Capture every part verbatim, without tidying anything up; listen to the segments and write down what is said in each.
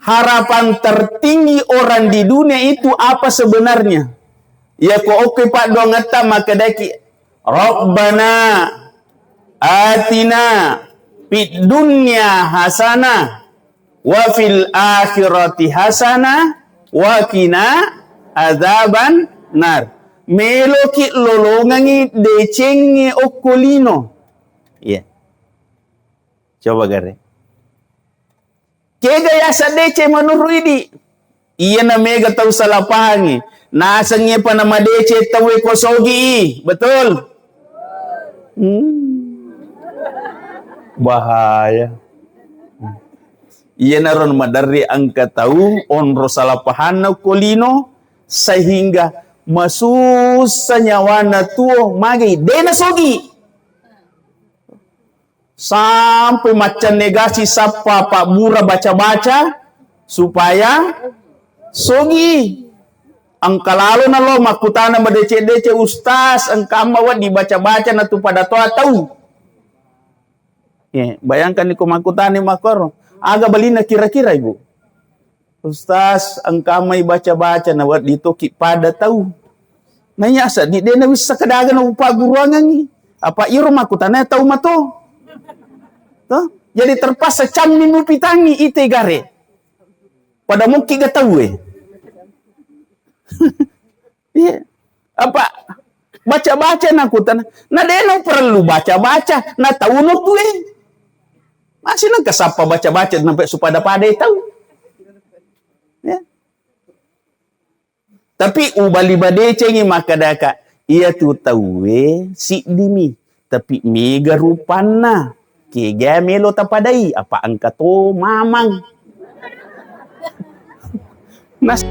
harapan tertinggi orang di dunia itu apa sebenarnya? Iya ko okko paddoangetta makkedaki, "Rabbana atina fid dunya hasanah wa fil akhirati hasanah wa qina adzaban nar." Meloki lolongangi decengnge okko lino. Iya. Coba gare. Kega yaseng deceng menurut idi? Iyana mega tau salah pahangi. Nasengngi pa namadeceng tauwe ko sogi i. Betul? Hmm. Bahaya. Iyanaro maderri engka tau onro salah pahanna ko lino, sehingga masussa nyawana tuo, magai dena sogi. Sampai macca negasi sappa pabbura baca-baca supaya sogi. Engka lalo nalo makkutana madeceng-deceng, "Ustaz, engka amma wedding baca-baca natu pada toa tau?" Ye, bayangkan niko makkutana makkoro, aga balina kira-kira, Ibu? "Ustaz, engka mai baca-baca na wedding toki pada tau." Naiya seddi de nawissa kedaga na upagguruangengngi. Apa iro makkutana tau mato. Toh? Jadi terpaksa cammi mupitangi ite gare. Pada mukki ga tauwe. Iya. Apa baca-baca nakutana? Na de na perlu baca-baca, na tau no tue. Masih nengka sappa baca-baca sampai supada-pada tau. Ya. Tapi ubali badecengi makkadaka, iya tu tauwe siddimi. Tapi mega rupanna. Kega melo tapadai, apa engka to mamang. Nas-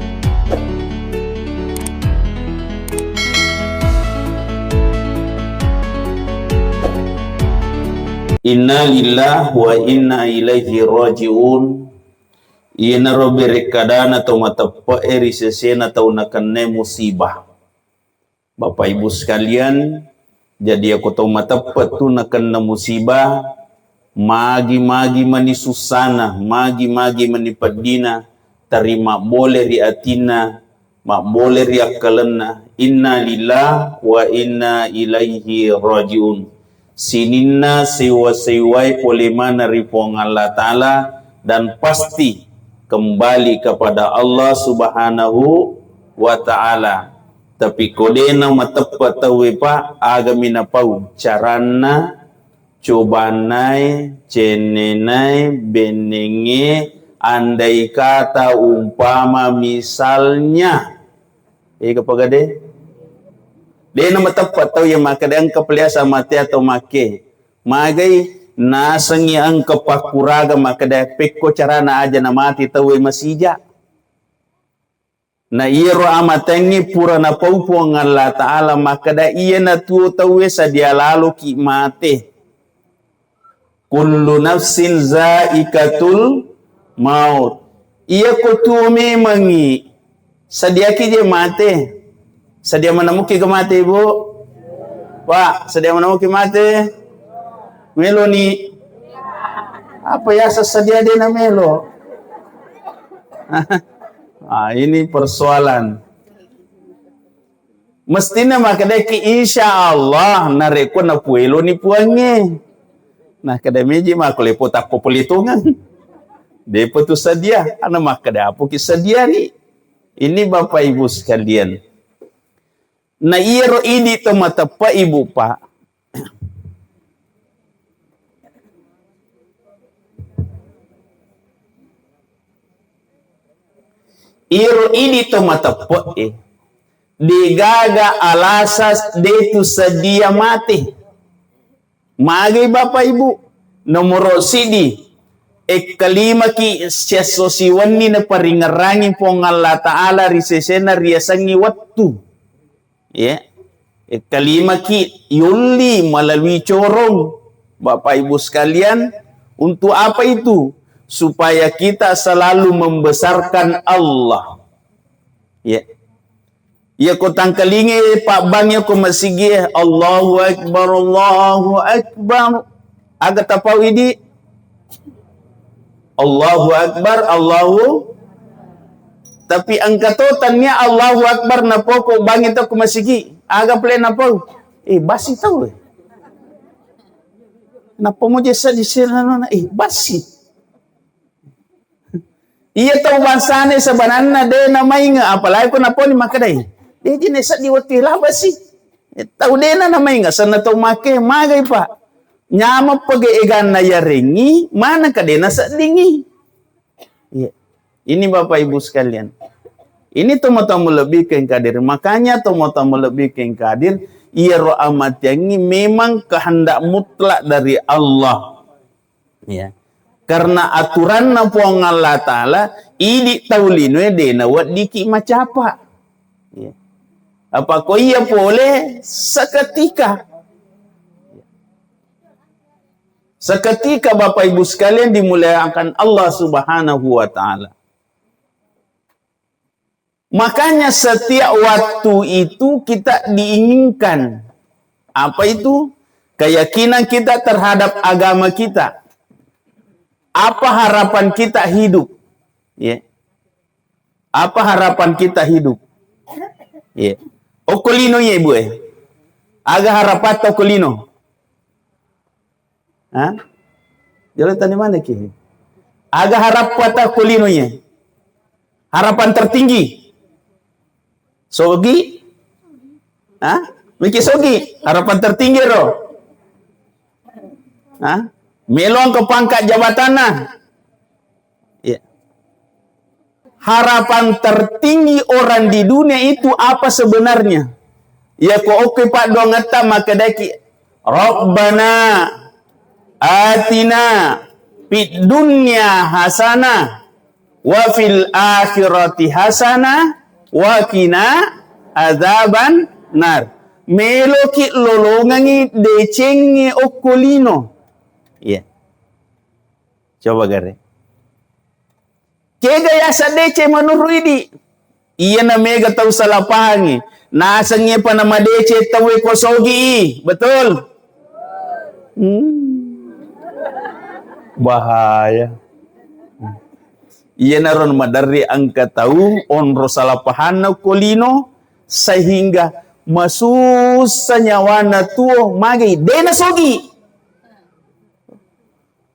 Inna lillahi wa inna ilaihi raji'un. Iyanaro berekkadana to mateppe'e ri sesena tau nakennai musibah. Bapak Ibu sekalian, jadi ako tau mateppe tu nakenna musibah, magi-magi mani sussana, magi-magi mani peddina, teri mabbole ri atinna, mabbole ri akkalenna. Inna lillahi wa inna ilaihi rajiun. Sininna sewwa-sewwae pole maneng ri Puang Allah Ta'ala dan pasti kembali kepada Allah Subhanahu wa Ta'ala. Tapi ko de'na mateppe tauwe, Pak, agami napau caranna, cobannae, cennenae, bennengnge, andai kata umpama misalnya, ega pagade? De'na mateppe tau iya makkeda engka peliasa mate atau makke. Magai nasengngi engka pakkuraga makkeda pekko carana aja namate tauwe masija. Na iyaro amatengnge pura napau Puang Allah Ta'ala makkeda, iyana tuo tauwe sadia laloki mate. Kullu nafsin zaikatul maut. Iyako tuo memengngi, sadiaki je mate. Sadia manamuki ke mate, Ibu? Pak, sadia manamuki mate? Meloni? Apa yaseng sadia de'na melo? Ah, ini persoalan. Mestina makkedaki, "Insya Allah, narekko napueloni Puangnge." Nah, kada meji mako lepo tappo pelitongeng. Depa tu sadia, ana makkeda apoki sadia ni. Ini Bapak Ibu sekalian. Na iyaro idi to mateppe, Ibu, Pak. Iyaro idi to mateppe'e, degaga alasa de tu sedia mate. Magai Bapak Ibu, nomoro sidi, ekkalimaki siesso siwenni naparingerrangi Puang Allah Ta'ala ri sesena riasengngi wettu. Ya. Ekkalimaki yolli melalui corong, Bapak Ibu sekalian, untuk apa itu? Supaya kita selalu membesarkan Allah. Ya. Ya, ko tangkalinge Pak Bang ya ko masigi, Allahu Akbar, Allahu Akbar. Aga tapau idi? Allahu Akbar, Allahu. Tapi engka to tania Allahu Akbar napoko bangi to ku masigi. Aga pole napau? Eh, basi tau, eh. Nappa mo jessa di sirana, eh, basi. Iya tau bangsana sebenarnya de namainga, apalagi ko naponi makkedai. De ji nasedding wettu laba si. Tau de na namainga, senna tau make magai, Pak. Nyameng pega eganna yarengngi, maneng ka de naseddingi. Iya. Ini Bapak Ibu sekalian. Ini tomatoa malebbikeng kadir. Makanya tomatoa malebbikeng kadir, iyaro amatiangngi memang kehendak mutlak dari Allah. Ya. Karena aturanna Puang Allah Ta'ala, idi tau linoe de naweddiki macapa. Ya. Apa ko iya pole seketika. Seketika, Bapak Ibu sekalian dimuliakan Allah Subhanahu wa Ta'ala. Makanya setiap waktu itu kita diinginkan. Apa itu? Keyakinan kita terhadap agama kita. Apa harapan kita hidup? Ya. Apa harapan kita hidup? Ya. Okko lino ye, Bu, eh. Aga harapatta okko lino? Ha? Jolo tani mana ki? Aga harapatta okko lino ye? Harapan tertinggi. Sogi? Ha? Miki sogi? Harapan tertinggi ro. Ha? Melo engka pangkat jabatanna. Iya. Harapan tertinggi orang di dunia itu apa sebenarnya? Iya ko okko paddoangetta makkedaki, "Rabbana atina fid dunya hasanah wa fil akhirati hasanah wa qina adzaban nar." Meloki lolongengi decengnge okko lino. Iya. Coba gare. Kega yaseng deceng menurut idi? Iyana mega tau salah pahangi. Nasengnge pa namadeceng tauwe ko sogi i. Betul? Hmm. Bahaya. Iyanaro maderri engka tau onro salah pahanna ko lino sehingga masussa nyawana tuo magai dena sogi.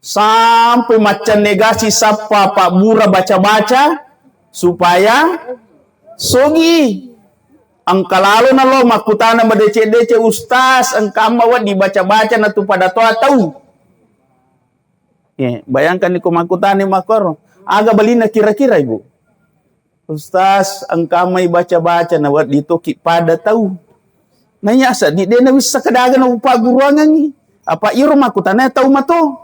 Sampai macca negasi sappa pabbura baca-baca supaya sogi. Engka lalo nalo makkutana madeceng-deceng, "Ustaz, engka amma wedding baca-baca natu pada toa tau?" Ya, bayangkan niko makkutana makkoro, aga balinna kira-kira, Ibu? Ustaz, engka mai baca-baca na wedding toki pada tau. Naiya seddi de nawissa kedaga na upagguruangengi. Apa iro makkutana tau mato.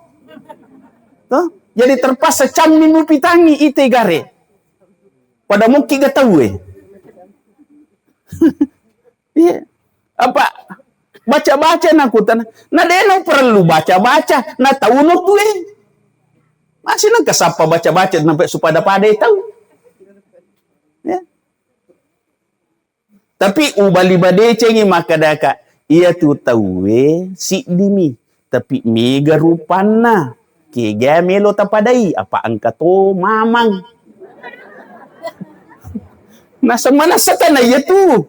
Toh? Jadi terpaksa cammi mupitangi ite gare. Pada mukki ga tauwe. Iya. Apa baca-baca nakutana. Na de na perlu baca-baca, na tau no tue. Masih nengka sappa baca-baca sampai supada-pada tau. Ya. Tapi ubali badecengi makkadaka, iyatu tauwe siddimi, tapi mega rupanna. Kega melo tapadai, apa engka to mamang. Nasa manasa tana iyatu.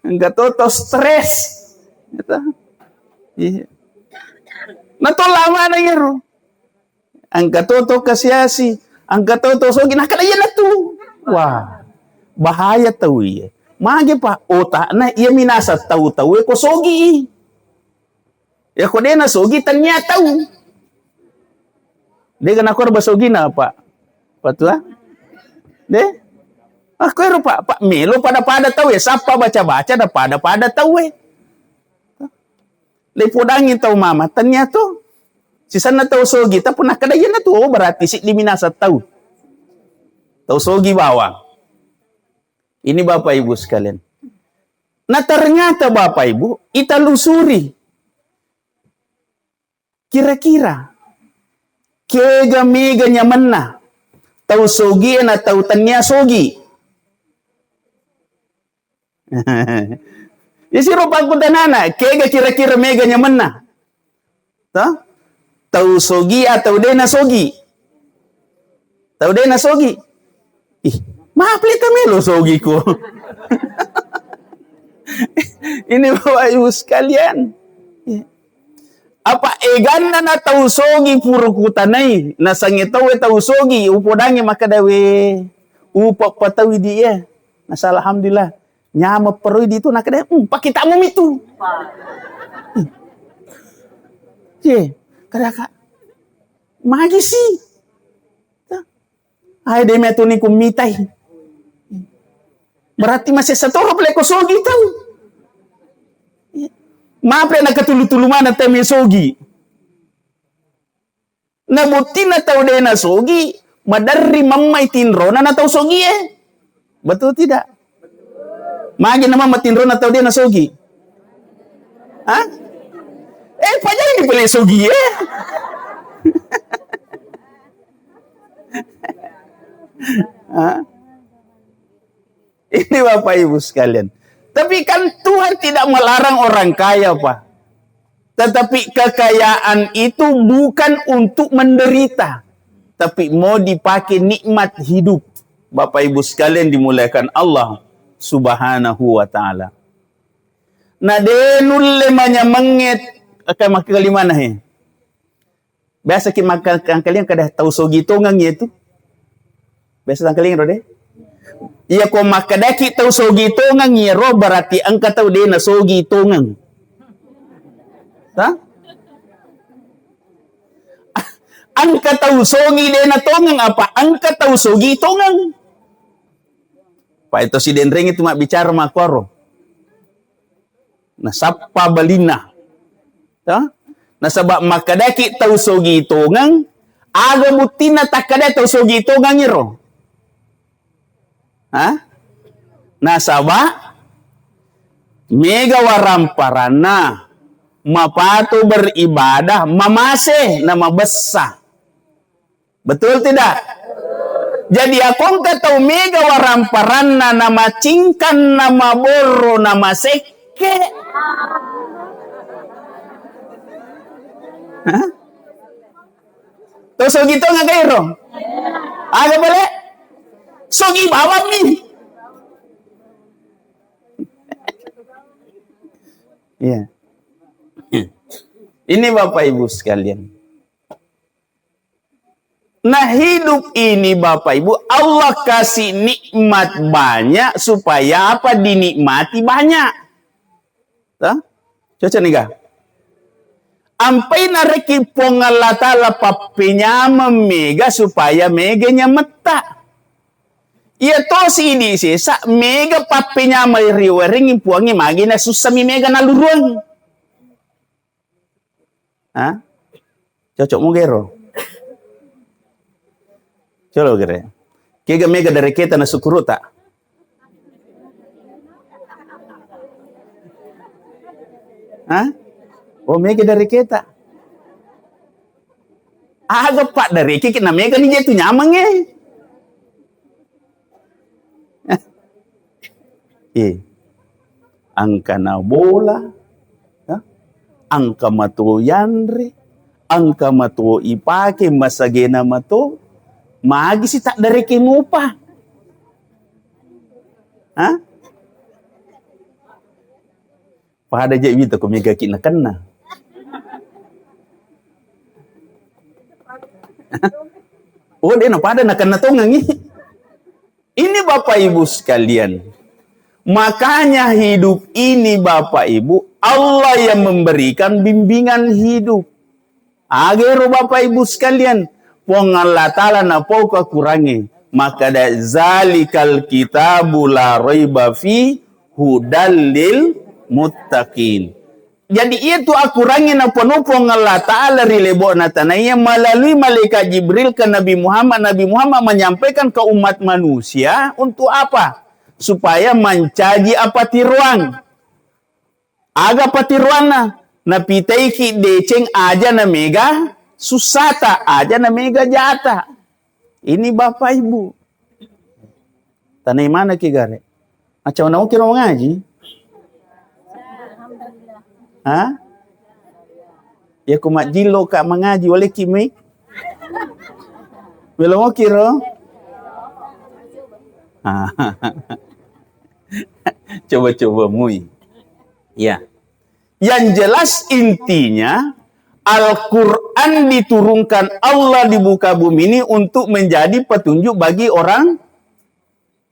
Engka to to stres. Gitu. Iya. Na to lama na iyaro. Engka to to kasiasi, engka to to sogi, nakkeda iyanatu. Wah, bahaya tau iya. Mage pa otakna iya minasa tau-tau e ko sogi. Ya ko dena sogi tania tau. Dega nakorba sogina apa? Patua? De? Ah, ko ero, Pak, Pak melo pada-pada tau e, sappa baca-baca da pada-pada tau e. Leipodangi tau mama, tania tu. Sisenna tau sogi, tapi nakkeda iyanatu, oh, berarti siddi minasa tau. Tau sogi bawang. Ini Bapak Ibu sekalian. Nah, ternyata Bapak Ibu, ita lusuri. Kira-kira kega mega nyamenna tau sogi na tau tania sogi? Isiro pakkutanana, kega kira-kira mega nyamenna? Toh? Tau sogi atau de' nasogi? Tau de' nasogi? Ih, maple ta melo sogi ko. Ini Bapak Ibu sekalian. Apa eganna na tau sogi pura kutanai, nasange tau e tau sogi, upodangi makkeda we, upa patawi di e. Nasa alhamdulillah. Nyameng perui di tu, nakkeda, "Hmm, pakkitamu mitu." Ye, kada ka, magi si. Ai, de' metuni ku mitai. Berarti masessa toro pale ko sogi tau. Mape na katulu-tulu mana te me sogi. Na buttinna tau de' nasogi, maderri mammai tinrona na tau sogi e. Betul tidak? Magi na mamma tinrona tau de' nasogi? Hah? Eh, pajangi pale sogi e. Hah? Ini Bapak Ibu sekalian. Tapi kan Tuhan tidak melarang orang kaya, Pak. Tetapi kekayaan itu bukan untuk menderita, tapi mau dipakai nikmat hidup. Bapak Ibu sekalian dimuliakan Allah Subhanahu wa Ta'ala. Na de' nulle manyamengnge, akan makkeda kalimana he. Biasa ki makka-, kangkaliang kada tau sogi tongeng iya tu. Biasa tangkaling ro de. Iya ko makkedaki tau sogi tongeng iyaro berarti engka tau de' nasogi tongeng. Ha? Engka tau sogi de' natongeng apa engka tau sogi tongeng. Pak itu si denreng itu mabbicara makkoro. Nasappa balinna. To? Nasaba makkedaki tau sogi tongeng, aga buttinna takkeda tau sogi tongeng iro? Ha? Nasaba mega waramparanna, mapato beribadah, mamase na mabessa. Betul tidak? Jadi, ako engka tau mega waramparanna, namacingkang, namaborro, namasekke. Hah? To sogi tongeng gairo? Aga pale? Sogi bawammi. Iya. Ini Bapak Ibu sekalian. Nah, hidup ini, Bapak Ibu, Allah kasih nikmat banyak supaya apa? Dinikmati banyak. Toh? Cocok nih, ga? Ampai narekki Puang Allah Ta'ala pappenyameng mega supaya mega nyametta. Iya tosi idi sesa mega pappenyameng riwerengngi Puangnge magi nasussami mega naluruang. Ha? Cocok mo gero? Coba gere. Kega mega dareketa na sukkuruta? Ha? Oh, mega dareketa. Aga paddareke na mega ni jetu nyameng e. Eh, engka na bola, ya? Engka mato yanre, engka mato ipake, masagena mato, magi si taddareke mupa? Ha? Pada je wita ko mega ki nakenna. Oh, de na pada nakenna tongengi. Ini Bapak Ibu sekalian. Makanya hidup ini Bapak Ibu, Allah yang memberikan bimbingan hidup. Agero Bapak Ibu sekalian, Puang Allah Ta'ala napau kekurangi. Maka da zalikal kitabu la raiba fi hudal lil muttaqin. Jadi, iya tu akurangi napanu Puang Allah Ta'ala ri lebo'na tanaiya melalui malaikat Jibril ke Nabi Muhammad. Nabi Muhammad menyampaikan ke umat manusia untuk apa? Supaya mancaji apa tiroang. Aga patiroanna? Napitaiki deceng aja na mega sussata, aja na mega jata. Ini Bapak Ibu. Tanai mana ki gare? Macam mana kira ngaji? Ha? Ya ku majjillo ka mangaji, waleki mai. Melo moki ro? Ah. Coba-coba mui. Ya. Yang jelas intinya, Al-Quran diturunkan Allah di muka bumi ini untuk menjadi petunjuk bagi orang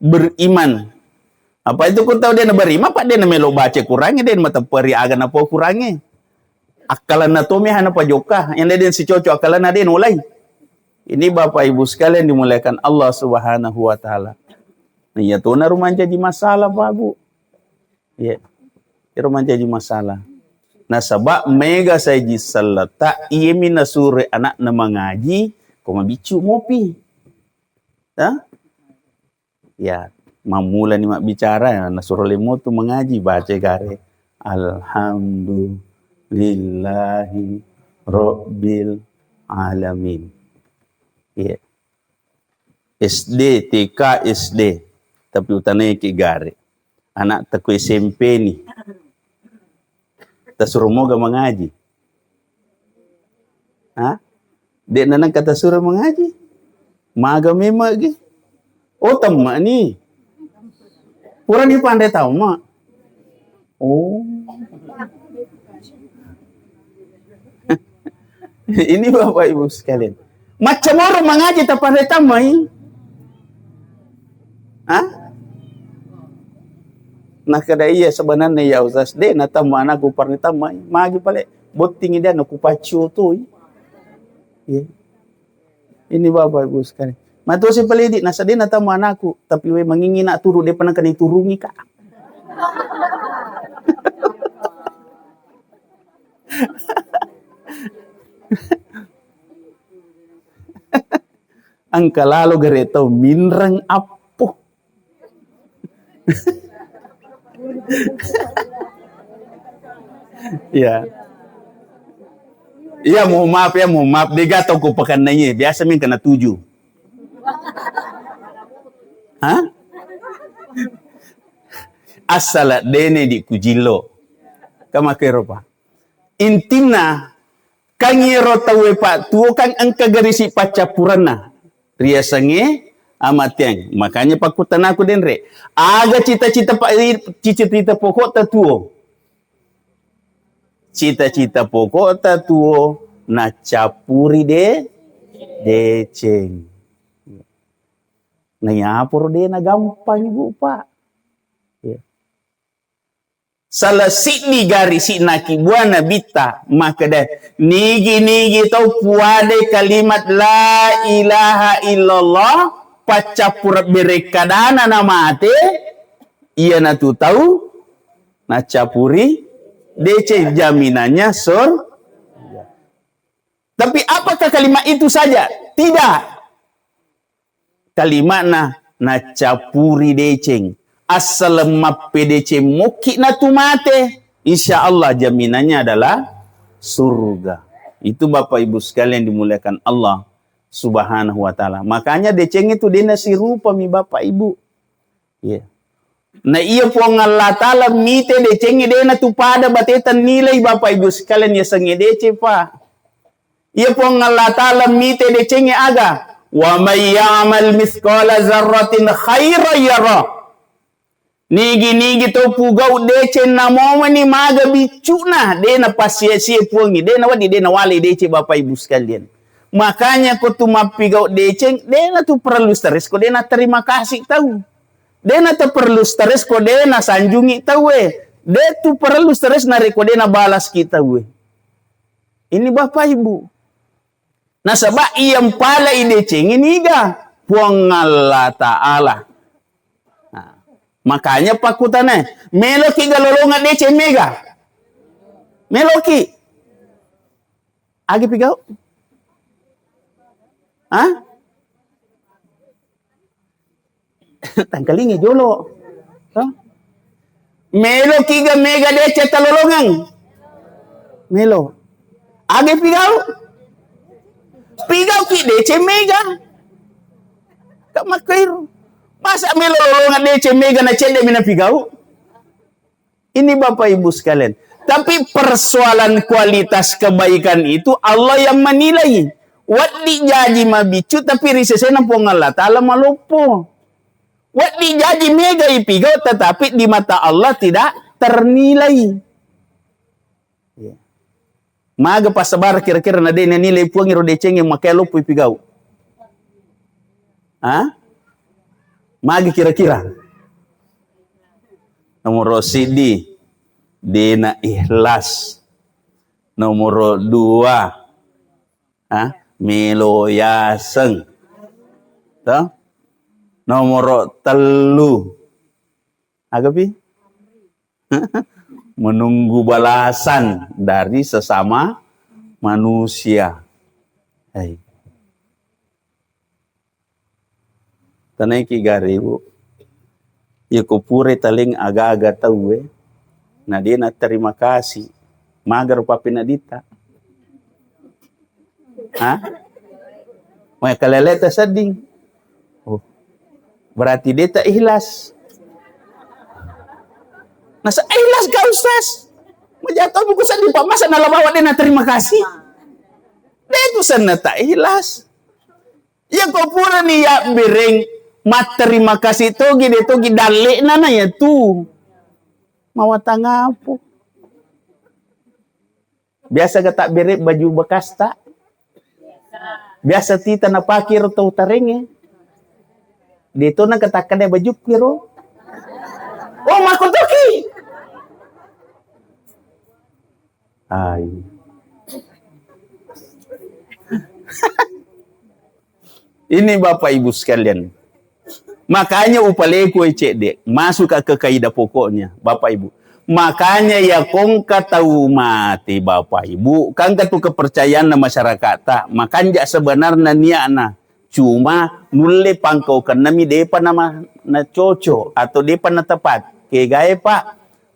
beriman. Apa itu ku tau de' na beriman, apa de' na melo baca Qurangnge, de' na mateperi aga na po Qurangnge. Akkalanna to mi hana pajokka, yang de' den sicoco akkalanna de' nolai. Ini Bapak Ibu sekalian dimuliakan Allah Subhanahu wa Ta'ala. Nah, iya to na rumancaji masalah, Pak Bu. Iya. Ero mancaji masalah. Nasaba mega saiji selletta, iyemi nasuro anakna mangaji, ko mabiccu mopi. Ha? Ya, mammulani mabbicara, nasuro lemo tu mangaji, baca gare. Alhamdulillahi Rabbil Alamin. Iya. S D, T K, S D. Tapi utanai ki gare. Anak taku S M P ni. Tasuro moga mangaji. Ha? De' nanang kata suro mangaji. Maga memang ge. Oh, temma ni. Pura ni pandai tahu, Mak. Oh. Ini Bapak Ibu sekalian. Macam orang mengaji tak pandai tamai. Hah? Nah, kada iya sebenarnya ya Ustaz. De' na tamma anakku pandai tamai. Magi pale botting dia nak kupacu tu. Iya. Ini Bapak Ibu sekalian. Matosi pelidi, nasadena tau manaku, tapi we mangingi nak turu, de' pernah kena turungi, Kak. Engka lalo gare tau minreng appo. Iya. Iya, mohon maaf ya, mohon maaf. Dega tau ku pekanna iye. Biasa mi kena tuju. Hah? Asala dene di kujillo. Kamakero, Pak. Intinna, kan iyaro tauwe pattuo kan engka garisi paccappurenna riasengnge amateang. Makanya pakkutanaku denre, aga cita-cita pa-, cita-cita pokokta tuo? Cita-cita pokokta tuo naccappuri de-, deceng. Naiyaporo de nagampang, Ibu, Pak. Ya. Salah siddi garisi nakibua Nabitta makkeda, nigi-nigi tau puadai kalimat la ilaha illallah, paccappura berekkadana namate, iyanatu tau naccappuri deceng, jaminannya sur-, tapi apakah kalimat itu saja? Tidak. Kalimatna naccappuri deceng. Assaleng mappedeceng mokki natu mate, insya Allah jaminannya adalah surga. Itu Bapak Ibu sekalian dimuliakan Allah Subhanahu wa Ta'ala. Makanya deceng itu dena sirupami Bapak Ibu. Iya. Na iya Puang Allah Ta'ala mite decengnge dena tu pada bateta nilai Bapak Ibu sekalian yasengnge deceng, Pak. Iya Puang Allah Ta'ala mite decengnge aga? Wa may ya'mal mithqala dzarratin khairan yara. Nigi-nigi tau pugau deceng namomani maga biccu'na, de napasie-sie Puangngi, de nawedding, de nawale deceng Bapak Ibu sekalian. Makanya ko tu mappigau deceng, de natu perlu stres ko de naterima kasih tau. De natu perlu stres ko de nasanjungi tauwe. De tu perlu stres narekko de nabalaski tauwe. Ini Bapak Ibu. Nasaba iya mpalai decengnge niga? Puang Allah Ta'ala. Nah, makanya pakkutana, meloki ga lolongeng deceng mega? Meloki? Agi pigau? Hah? Tangkalingi jolo. Hah? Meloki ga mega deceng talolongeng? Melo. Agi pigau? Pigau ki deceng mega. Kak makairu. Masa melo lolongeng deceng mega na cedde mina pigau? Ini Bapak Ibu sekalian, Tapi persoalan kualitas kebaikan itu Allah yang menilai. Wedding jaji mabiccu, tapi ri sesena Puang Allah Ta'ala maloppo. Wedding jaji mega ipigau, tetapi di mata Allah tidak ternilai. Iya. Maga passabar kira-kira na de' nanilai Puang iro deceng yang makai loppo ipigau? Ha? Maga kira-kira? Nomoro siddi, de'na ikhlas. Nomoro dua, ha? Melo yaseng. Toh? Nomoro tellu, agapi? Menunggu balasan dari sesama manusia. Hai. Tanaiki gare, Bu. Iya ko pura taleng aga-aga tauwe, na de' na terima kasih. Maga rupa pinadita. Ha? Mai kalele ta sedding. Oh. Berarti de' ta ikhlas. Nasa ikhlas ka, Ustaz? Majato buku sedding, Pak, masa nala bawa de' na terima kasih? De' tu senna ta ikhlas. Iya ko purani yabbereng, matterima kasih togi, de' togi dalle'na na iya tu. Mawatang apo? Biasa ga tabbere baju bekasta? Biasa tita napake ro tau tarengnge? De' to na katakkada bajukku ro. Oh, makkutoki. Ai. Ini Bapak Ibu sekalian. Makanya upaleku cedde, masuk ke kaidah pokoknya, Bapak Ibu. Makanya ya kongka tau mate, Bapak Ibu, kangka tu kepercayaan na masyarakat ta, makanja sebenarnya niatna. Cuma nulle pangkaukennami depa nama nacoco atau depa natepat. Kegae, Pak?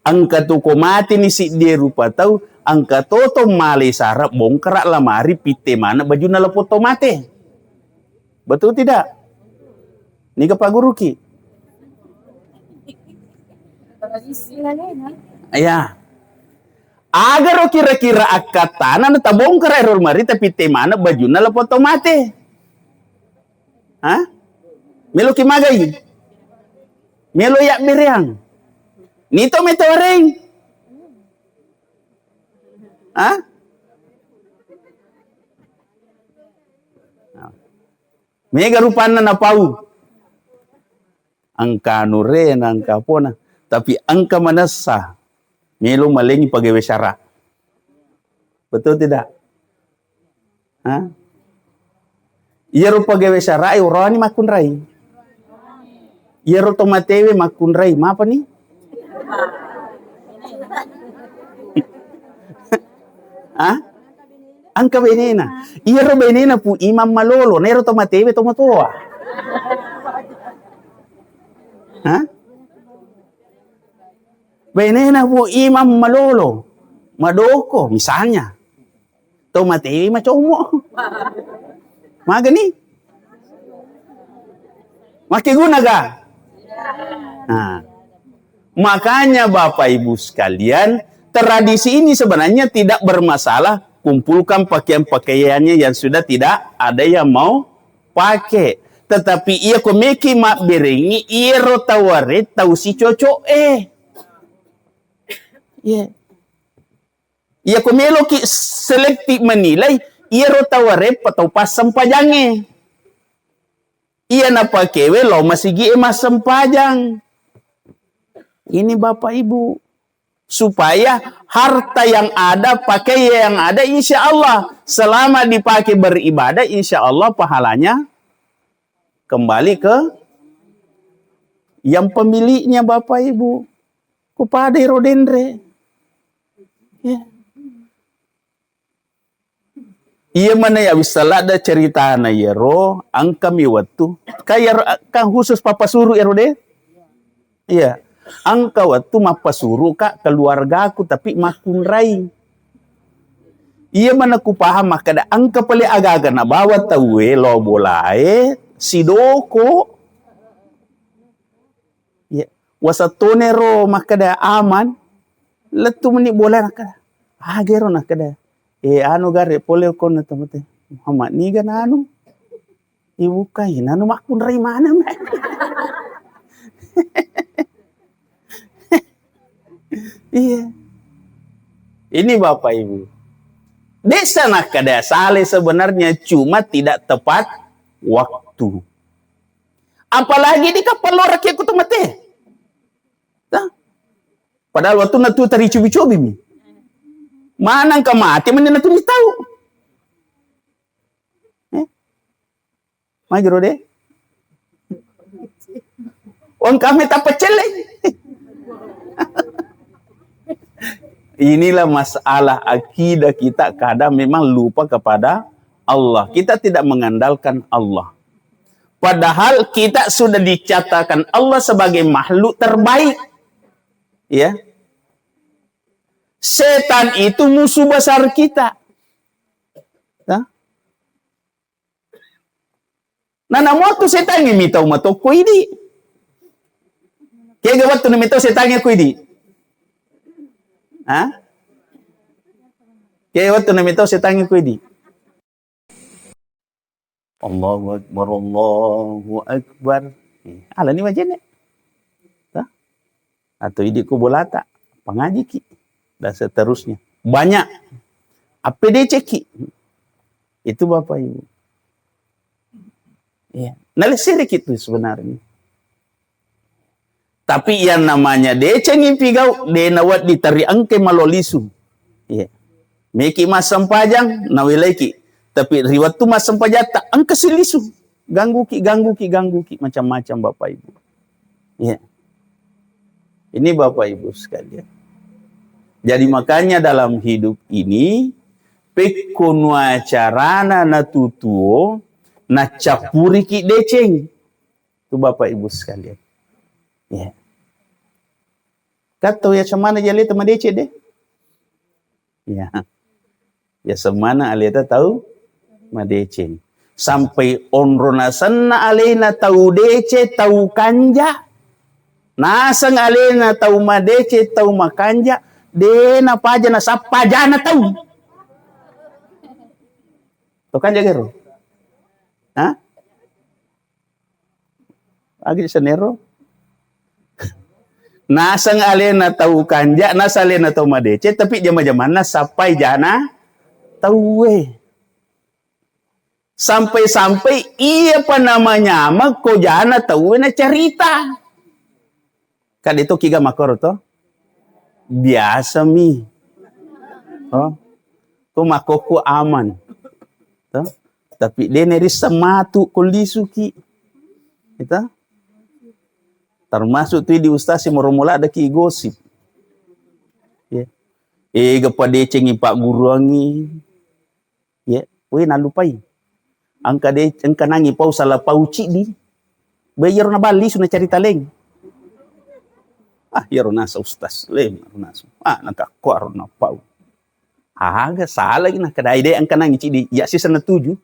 Engka tu ko mateni siddie rupa tau, engka toto malai sara bongkara lamari, pitte maneng bajunna lapong tau mate. Betul tidak? Niga pagguruki? Iya. Agaro kira-kira akkattana natabongkara ero lamari, tapi pitte maneng bajunna lapong tau mate. Ha? Meloki magai? Melo yabbereang. Nito metawareng. Ha? Mega rupanna napau. Engka anurena, engka apona. Tapi engka manessa. Melo malengi pagawe syara. Betul tidak? Ha? Iyaro pagawe syara'i oroani makkunrai. Iyaro to matewe makkunrai, mapani? Ha? Engka benena. Iyaro benena Pu Imam malolo, na iyaro to matewe to matoa. Ha? Benena Pu Imam malolo, madoko misalnya. To matewe macommo. Magani? Makkeguna ga? Nah. Makanya Bapak Ibu sekalian, tradisi ini sebenarnya tidak bermasalah, kumpulkan pakaian-pakaiannya yang sudah tidak ada yang mau pakai. Tetapi iya ko meki mabberengi, iyaro taware tau sicoco'e. Iya. Iya ko meloki selektif menilai, iyaro taware pa tau passempajangnge. Iya napakewe lao masigi'e massempajang. Ini Bapak Ibu, supaya harta yang ada, pakai yang ada, insya Allah selama dipakai beribadah, insya Allah pahalanya kembali ke yang pemiliknya, Bapak Ibu. Ku pada iro denre. Ya. Iya mana ya wissala ada ceritana iyaro, engkami wettu. Kan iyaro, kan khusus pappasuru iyaro de. Iya. Engka wettu mappasuru ka keluargaku tapi makkunrai. Iya mana ku paham makkeda engka pale agaga nabawa tauwe lo bolae sidoko. Iya. Wasettonero makkeda aman. Lettu meni bola nakkeda. Agero nakkeda. Eh, anu gare pole konna temate. Muhammad niga nanu. Ibukai nanu makkunrai maneng. Iya. Ini Bapak Ibu. Desa nakkeda sale sebenarnya cuma tidak tepat waktu. Apalagi di kapal loraki aku temate. Tah? Padahal waktu natu tari cobi-cobi mi. Manang ka mati mending natu tahu. Eh? Magiro de. Wong kami tak pecel. Inilah masalah akidah kita, kadang memang lupa kepada Allah. Kita tidak mengandalkan Allah. Padahal kita sudah dicatakan Allah sebagai makhluk terbaik. Ya. Setan itu musuh besar kita. Ya. Nah, namu tu setan ini mitau matokko idi. Kega wattu na mitau setan ko idi? Ha? Kega wattu na mitau setan ko idi? Allahu Akbar, Allahu Akbar. Eh, alani majene. Tah? Atau idi ko bolata, pangajiki. Dan seterusnya. Banyak. Apa deceki? Itu Bapak Ibu. Iya. Nalessereki itu sebenarnya. Tapi yang namanya decengi pigau, de nawedding tari engke malo lisu. Iya. Meki massempajang, nawelaiki. Tapi ri wettu massempajang ta engka si lisu. Gangguki, gangguki, gangguki, macam-macam Bapak Ibu. Iya. Ini Bapak Ibu sekalian. Jadi makanya dalam hidup ini, pekko nua carana natutuo, nacappuriki deceng. Tu Bapak Ibu sekalian. Ya. Katto ya cemana jaleta madeceng de. Ya. Ya semana aleta tau madeceng. Sampai onro nasenna alena tau deceng, tau kanja. Naseng alena tau madeceng, tau makanja, de napaja nasappa jana tau. Tau kanja gero? Hah? Agi senero? Naseng alena tau kanja, naseng alena tau madeceng, tapi jama-jamanna sappai jana tauwe. Sampai-sampai iya pa namanyameng ko jana tauwe nacarita. Kade to kiga makoro to? Biasa mi. Oh. Ko makokku aman. To? Tapi de nerisseng matu ko lisuki. Itu? Termasuk tu di ustaz si moromola deki gosip. Ya. Ega padecengi pagguruangi. Ya, we nalupai. Engka de, engka nangi pau salah pau cidi. Be iyaro naballi suna carita leng. Ah, iyaro nasa ustaz leng, iyaro nasa. Ah, nakakko aro napau. Aga salah gina kedai de engka nangi cidi. Ya sisa natuju.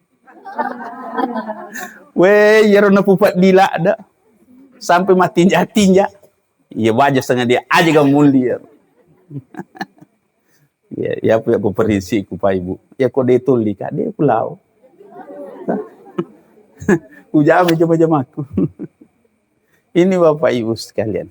We, iyaro napupa dilada. Sampai matinja-tinja. Iya baja sengaja aja gamulli ya. Ya, ya, apa ya, ku perisi ku Pak Ibu. Ya, ko de tuli ka de ku lao. Ku jama jama-jamaku. Ini Bapak Ibu sekalian.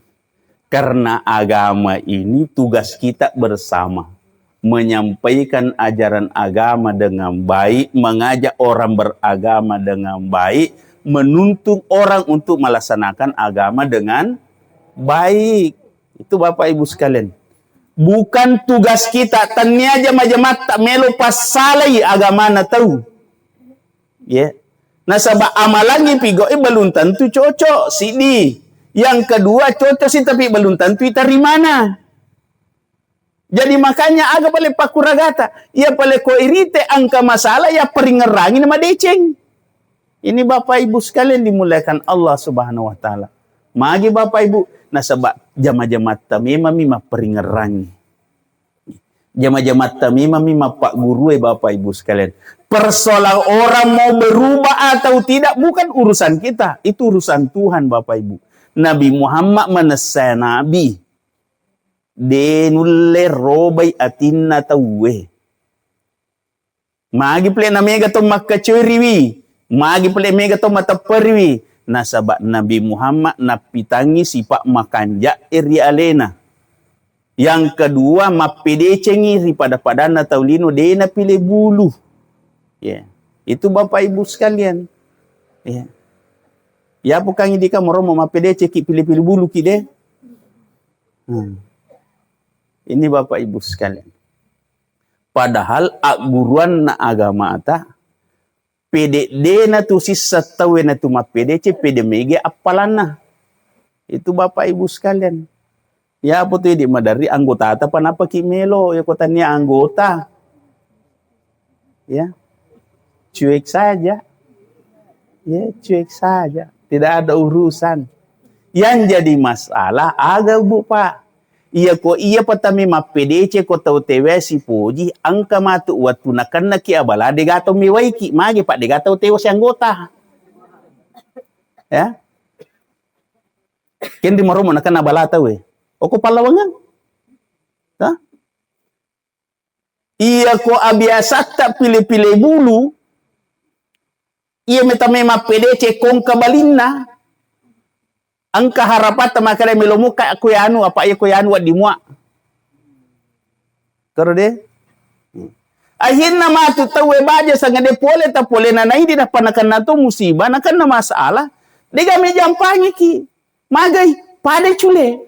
Karena agama ini tugas kita bersama. Menyampaikan ajaran agama dengan baik, mengajak orang beragama dengan baik, menuntun orang untuk melaksanakan agama dengan baik. Itu Bapak Ibu sekalian. Bukan tugas kita, tania jama-jamatta melo passalai agamana tau. Ya. Nasaba amalangi pigoe belum tentu cocok, sidi. Yang kedua cocok sih tapi belum tentu itarimana. Jadi makanya aga pale pakuragata, iya pale ko irite angka masalah ya peringerangi na madeceng. Ini Bapak Ibu sekalian dimuliakan Allah Subhanahu wa Ta'ala. Magi Bapak Ibu, nasaba jama-jamatta memang mi mapperingerangi. Jama-jamatta memang mi mappaggurue Bapak Ibu sekalian. Persoalan orang mau berubah atau tidak bukan urusan kita, itu urusan Tuhan Bapak Ibu. Nabi Muhammad manessa nabi. de nulle robai atinna tauwe. Magi pale na mega to makkacoriwi, magi pale mega to matepperiwi, nasaba Nabi Muhammad nappitangngi sipa makanja'e ri alena. Yang kedua, mappedecengngi ri pada-padanna tau lino, de napile bulu. Ya. Itu Bapak Ibu sekalian. Ya. Ya, bukan idika moromo mappedeceki pile-pile buluki de. Hmm. Ini Bapak Ibu sekalian. Padahal agguruanna agamata, pede dena tu sissa tauwe na tu mappedece, pede mege appalanna. Itu Bapak Ibu sekalian. Ya apa tu idi maderri anggota ta panapaki melo, ya ko tania anggota. Ya. Cuek saja. Ya, cuek saja. Tidak ada urusan. Yang jadi masalah aga, Bu, Pak. Iya ko iya patami mappedece ko tau tewe sipoji, engka matu wattu nakennaki abala dega tau mewaiki, mage Pak dega tau tewa si anggota. Ya. Kendi maromo nakenna abala tauwe. Oko pallawangang. Ha? Iya ko abiasatta pile-pile bulu, iya metame mappedece kongka balinna, engka harapatta makkeda melo muka ko yanu, apa iya ko yanu wedding mua. Karo de? Akhirna matu tauwe baja sangade pole ta pole na naidi nappa nakenna to musibah, nakenna masalah, dega mejampangiki. Magai, pada cule.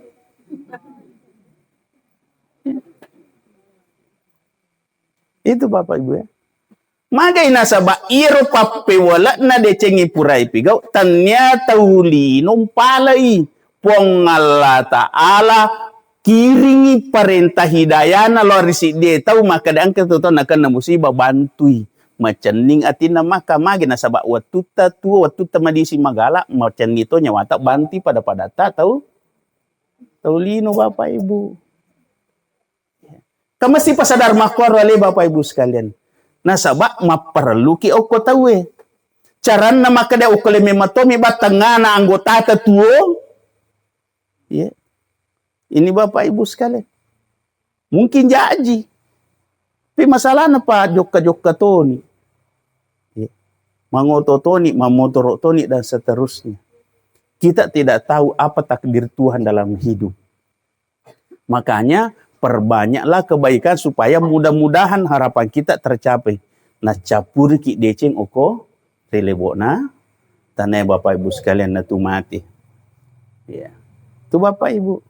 Itu Bapak Ibu ya. Magai nasaba iyaro pappewale'na decengngi purai pigau, tania tau lino mpalai. Puang Allah Ta'ala kiringi parenta hidayana lao ri siddie tau, makkeda engka tu tau nakenna musibah, bantui. Macenning atinna maka magi nasaba wettutta tuo, wettutta madisi magala, macenning to nyawata banti pada-padatta tau, tau lino Bapak Ibu. Kan mesti pasadar makkoro ale Bapak Ibu sekalian. Nasaba mapparelluki okko tauwe. Caranna makkeda okko le mematomi battangana anggotata tuo. Iya. Ini Bapak Ibu sekalian. Mungkin jaji. Tapi masalahna pa jokka-jokka toni. Iya. Mangoto toni, mamotoro toni dan seterusnya. Kita tidak tahu apa takdir Tuhan dalam hidup. Makanya, perbanyaklah kebaikan supaya mudah-mudahan harapan kita tercapai. Nacappuriki deceng oko ri lebo'na tanae Bapak Ibu sekalian natu mati. Ya. Itu Bapak Ibu.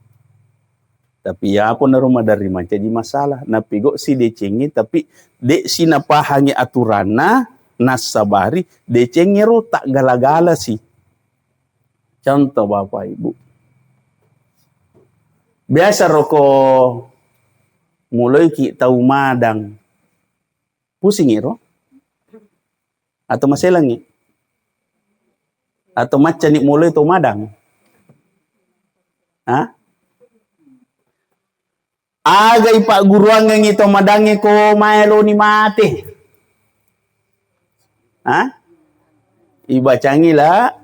Tapi ya apa naro maderri mancaji masalah. Napigo si decengi tapi de si napahangi aturanna nassabari decengero tak gala-gala si. Contoh Bapak Ibu. Biasa roko muloiki tau madang. Pusingi ro? Atau maselangi? Atau maccani muloi tau madang? Ha? Aga ipagguruangengngi to madangnge ko maeloni mate? Ha? Ibacangi la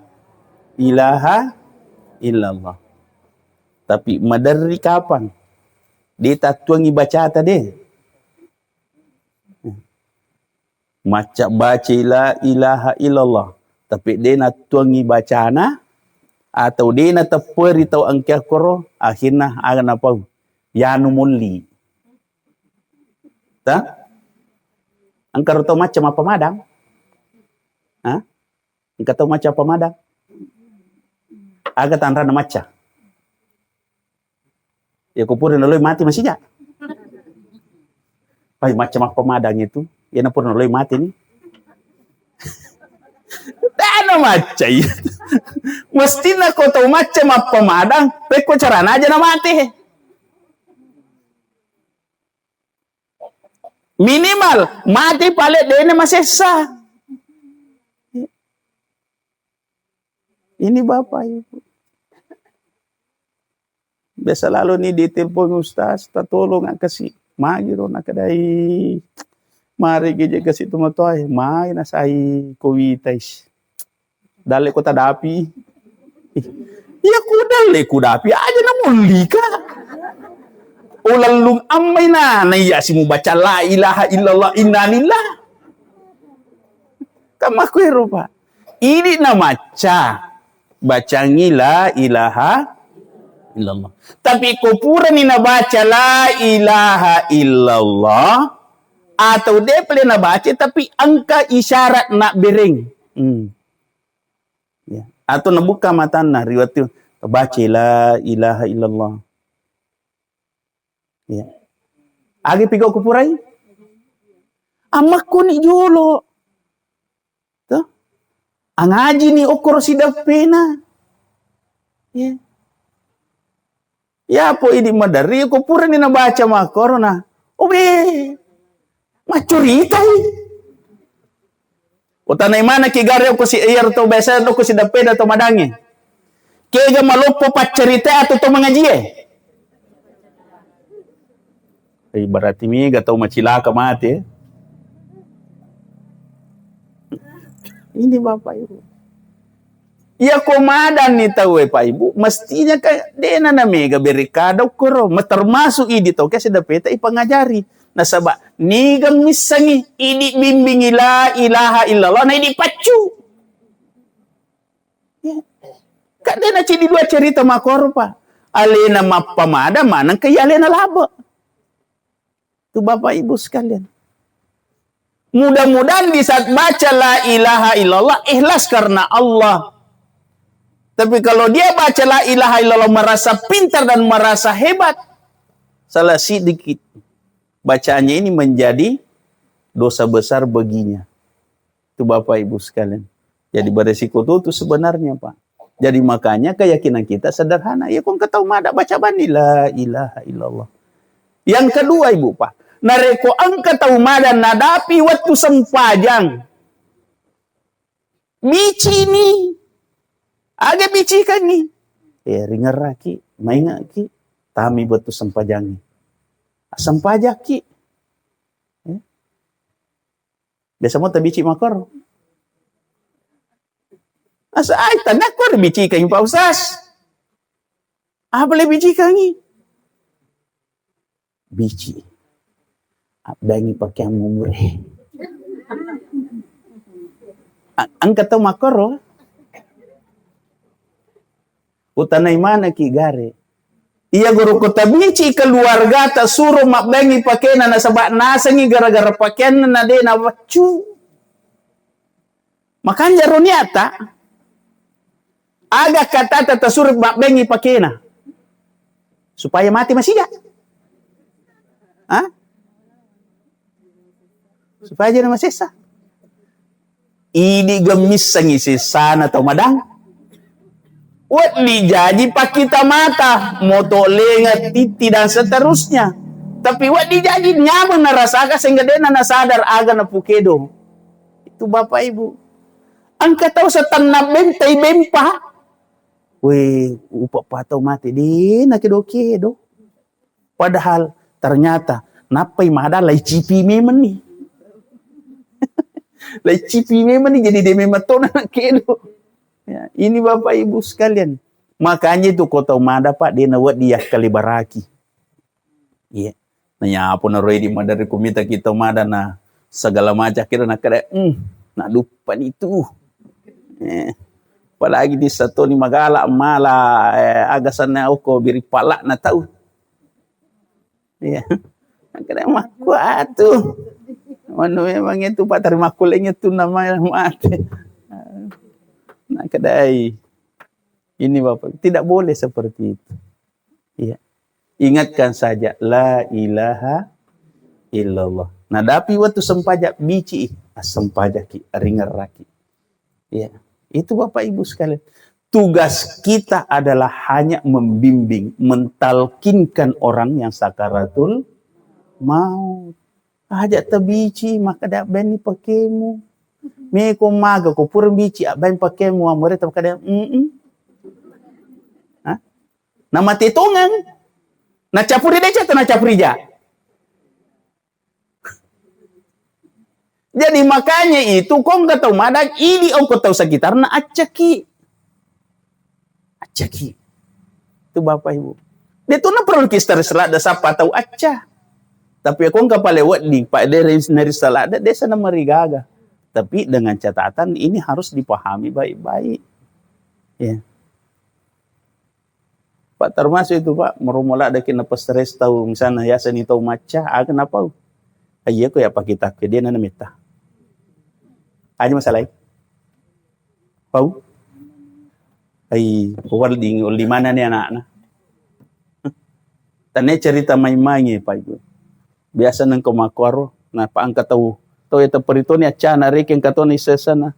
ilaha illallah. Tapi maderri kapang? De tattuangi bacata de. Macca baca la ilaha illallah, tapi de nattuangi bacana atau de natepperi tau engka koro, akhirna aga napau, yanu mulli. Ta? Engka ro tau macca mappamadang? Ha? Engka tau macca mappamadang? Aga tanrana macca? Ya ko pura naloi mati masija. Pai macca mappamadang itu. Ya na pura naloi mati ni. Dana macca iya. Mestina ko tau macca mappamadang, pekko carana aja na mati. Minimal mati pale dene masessa. Ini Bapak Ibu. Biasa lalo ni ditelepon ustaz, tatolong kasi. Magi ro nakadai. Mari geje kasi tu matoai. Mai nasai kowitais. Dalle ko tadapi. Iya ku dalle ku dapi aja na mullika. ulellung ammaina, naiya simubaca la ilaha illallah, innalillah. Kan makkuero, Pak. Idi namacca, bacangi la ilaha illallah. Tapi ko purani nabaca la ilaha illallah, atau de pale nabaca, tapi engka isyarat nabbereng. Hmm. Ya. Atau nabuka matanna, riwattu, baca la ilaha illallah. Ya. Agi pigau kupurai? Amakkuni jolo. Tuh. Angajini okkoro sidappena. Ya. Yapo idi maderri, ko purani nabaca makkorona. Obe, maccuritai. Utanai manaki gare ko si, iyaro to biasa do ko sidappeda to madange. Kega maloppo paccarita atau to mangajie? Eh, berarti mega tau macilaka mate. Ini Bapak Ibu. Iya ko madanni tauwe, Pak Ibu, mestinya ka dena na mega bere kada ukkoro, ma-, termasuk idi tau ke sedapeta ipangajari. Nasaba niga missangi idi bimbingi la ilaha illallah na idi paccu. Ya. Ka dena cidi dua cerita makoro, Pak. Alena mappamada maneng ke alena labe. Itu Bapak Ibu sekalian. Mudah-mudahan di saat baca la ilaha illallah, ikhlas karena Allah. Tapi kalau dia baca la ilaha illallah merasa pintar dan merasa hebat, salah sedikit bacaannya ini menjadi dosa besar baginya. Itu Bapak Ibu sekalian. Jadi beresiko tuh, tuh sebenarnya, Pak. Jadi makanya keyakinan kita sederhana. Ya, kong ketau mada baca bani la ilaha illallah. Yang kedua, Ibu, Pak. Nareko engka tau mada nadapi waktu sempajang. Bicini. Aga bicikangi. Eh, ringerraki, maingaki, tami waktu sempajangi. Sempajaki. Eh. Biasa mo tabici makor. Asa ai tanda kor bicikangi Pak Ustaz. Apa le bicikangi? Bici. Abbangi pakeang mumure. A-, engka tau makkoro. Utanai manaki gare. Iya guru ko tabici keluarga ta suro mabbangi pakena nasaba nasengi gara-gara pakeanna na de na waccu. Makanja ro niatta, aga katata tasuro mabbengi pakena supaya mate masija? Ha? Supaya jana masessa. Idi gemmissangi sessana tau madang. Weddi jaji pakkita mata, moto lenga, titti dan seterusnya. Tapi weddi jaji nyameng narasaka sehingga dena nasadar aga napukedo. Itu Bapak Ibu. Engka tau setanna bentai bempa. Weh, upa patau mate dena kedo-kedo. Padahal ternyata nappai mada lai cipi memang ni. Lai cipi memang ni jadi de memang tona kedo. Ya, ini Bapak Ibu sekalian. Makanya itu ko tau mada Pak dena weddi yakkalibaraki. Iya. Nanya apa na roi di madari kumita kita mada na segala macam kira na kere, hmm, na dupa ni tu. Eh, apalagi di satoni magala mala, eh, aga sanna oko biri pala na tau. Iya. Kere makkuatu. Manu memang itu Pak tari makkuleng itu namanya mate. Nah, kedai. Ini Bapak, tidak boleh seperti itu. Iya. Ingatkan saja, la ilaha illallah. Nadapi waktu sempajak bici, ah, sempajaki, ringerraki. Iya. Itu Bapak Ibu sekalian. Tugas kita adalah hanya membimbing, mentalkinkan orang yang sakaratul maut. Aja tabici, maka da benni pakemu. Meko maga ko pura bici, abeng pakemu, amore ta kada, mm-mm. Hah? Namate tongeng. Nacapuri deca atau nacapuri ja? Jadi makanya itu kong ketau madang idi ongko tau sekitarna accaki. Accaki. Itu Bapak Ibu. Dia tuh na Perlu ki stress ladde sappa tau acca. Tapi ko engka pale wedding, Pak, de narissa ladde, de sana marigaga. Tapi dengan catatan ini harus dipahami baik-baik. Ya. Pak, termasuk itu, Pak, meromo ladde ki napestress tau, misalnya yaseng ni tau macca, aga napau. Iya ko ya pakita ke dia nana metta. Aja masalah. Pau? Ai, wedding, olli maneng ni anakna. Tania cerita main-main, Pak Ibu. Biasa nengko makkuaro, na pa engka tau, tau ya teperitoni accana, rekeng katoni sesana.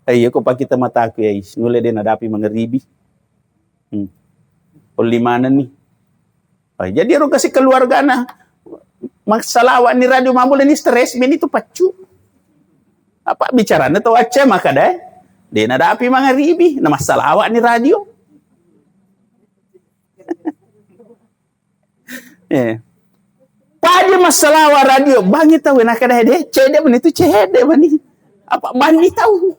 Ai, ko pakita mataku, ai, nulle de nadapi mangeribi. Hmm. Olli maneng ni. Ai, jadi ero kasi keluargana. Massalawa ni radio mabula ni stress, meni tu paccu. Apa bicarana tau acca maka deh. De nadapi mangeribi, na massalawa ni radio. Eh. Paja massalawa radio, bangi tau na kada de, cede meni tu cede meni. Apa bani tau.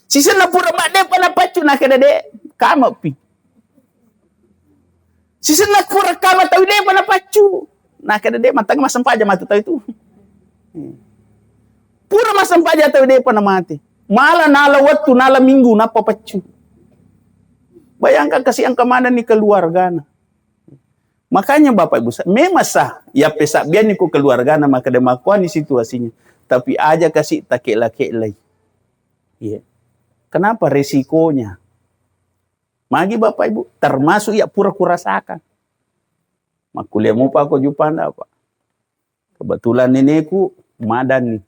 Sisenna pura ma depa napaccu, nakeda de, kama pi. Sisenna pura kama tau depa napaccu, nakeda de, matang masempaja matu tau itu. Pura masempaja tau depa namate. Mala nala wettu, nala minggu, nappa paccu. Bayangkan kasi engka maneng ni keluargana. Makanya Bapak Ibu, sa-, memang sah, ya pesabbianni ko keluargana, maka de makuani situasinya. Tapi aja kasi takela-kelai. Iya. Kenapa? Resikonya. Magi Bapak Ibu, termasuk ya pura kurasakan. Makkuliah mupa ko Jupanda, Pak. Kebetulan neneku madanni.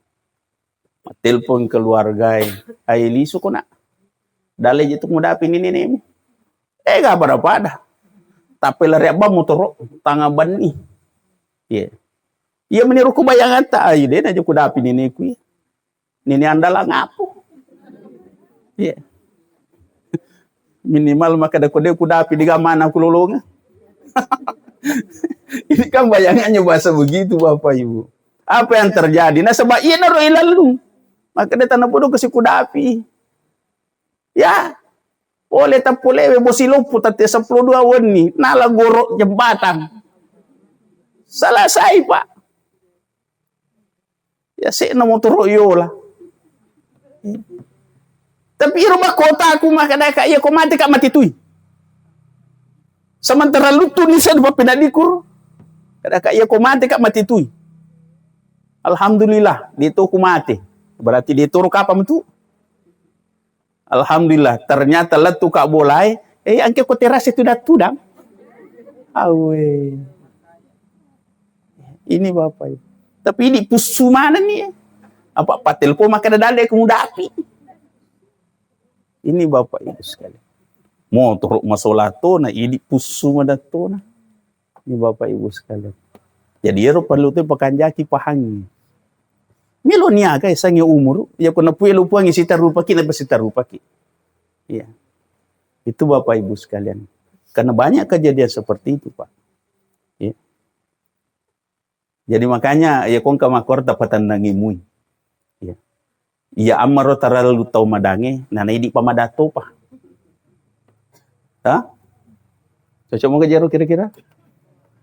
Mattelpon keluargae. Ai lisu ko, Nak. Dalle je tu mudapi ni nenemu. Eh, gak pada-pada. Tapi lari abang motoro, tanga banni. Iya. Iya meniru ku bayangatta, ai de na je kudapi neneku, iya. Nene andalang apa? Iya. Minimal maka de kode kudapi di gamana kulolonga. Ini kan bayangannya bahasa begitu, Bapak Ibu. Apa yang terjadi? Nasaba iya naro ilalu. Maka de tana bodo kasi kudapi. Ya. Pole tappolewe bosi loppu tette seppulo dua wenni, nala goro jembatan. Selesai, Pak. Ya, se'na motoro yola. Tapi iro makkotaku maka daka, iya ko mate ka mati tui. Sementara luttu ni sa dua penadikur. Kada ka, iya ko mate ka mati tui. Alhamdulillah, de to ku mate. Berarti de toro kapa metu. Alhamdulillah, ternyata lettu ka bolae, eh, angke ko terase tudang-tudang. Awe. Ini Bapak Ibu. Tapi ini pussu maneng ni, eh. Apa patelpon maka dadalle ku mudapi. Ini Bapak Ibu sekalian. Motoro masolatona, idi pussu madattona. Ini Bapak Ibu sekalian. Jadi ero perlu tu pakanjaki pahangi. Melo niaga sangi umur, ya kuna pue lo puangi sitarupaki na sitarupaki. Iya. Itu Bapak Ibu sekalian. Karena banyak kejadian seperti itu, Pak. Iya. Jadi makanya ya kongka makorta patannangi mui. Iya. Iya, ammaro terlalu tau madange, nana idi pamadatto pa. Hah? Cocok mau jero kira-kira?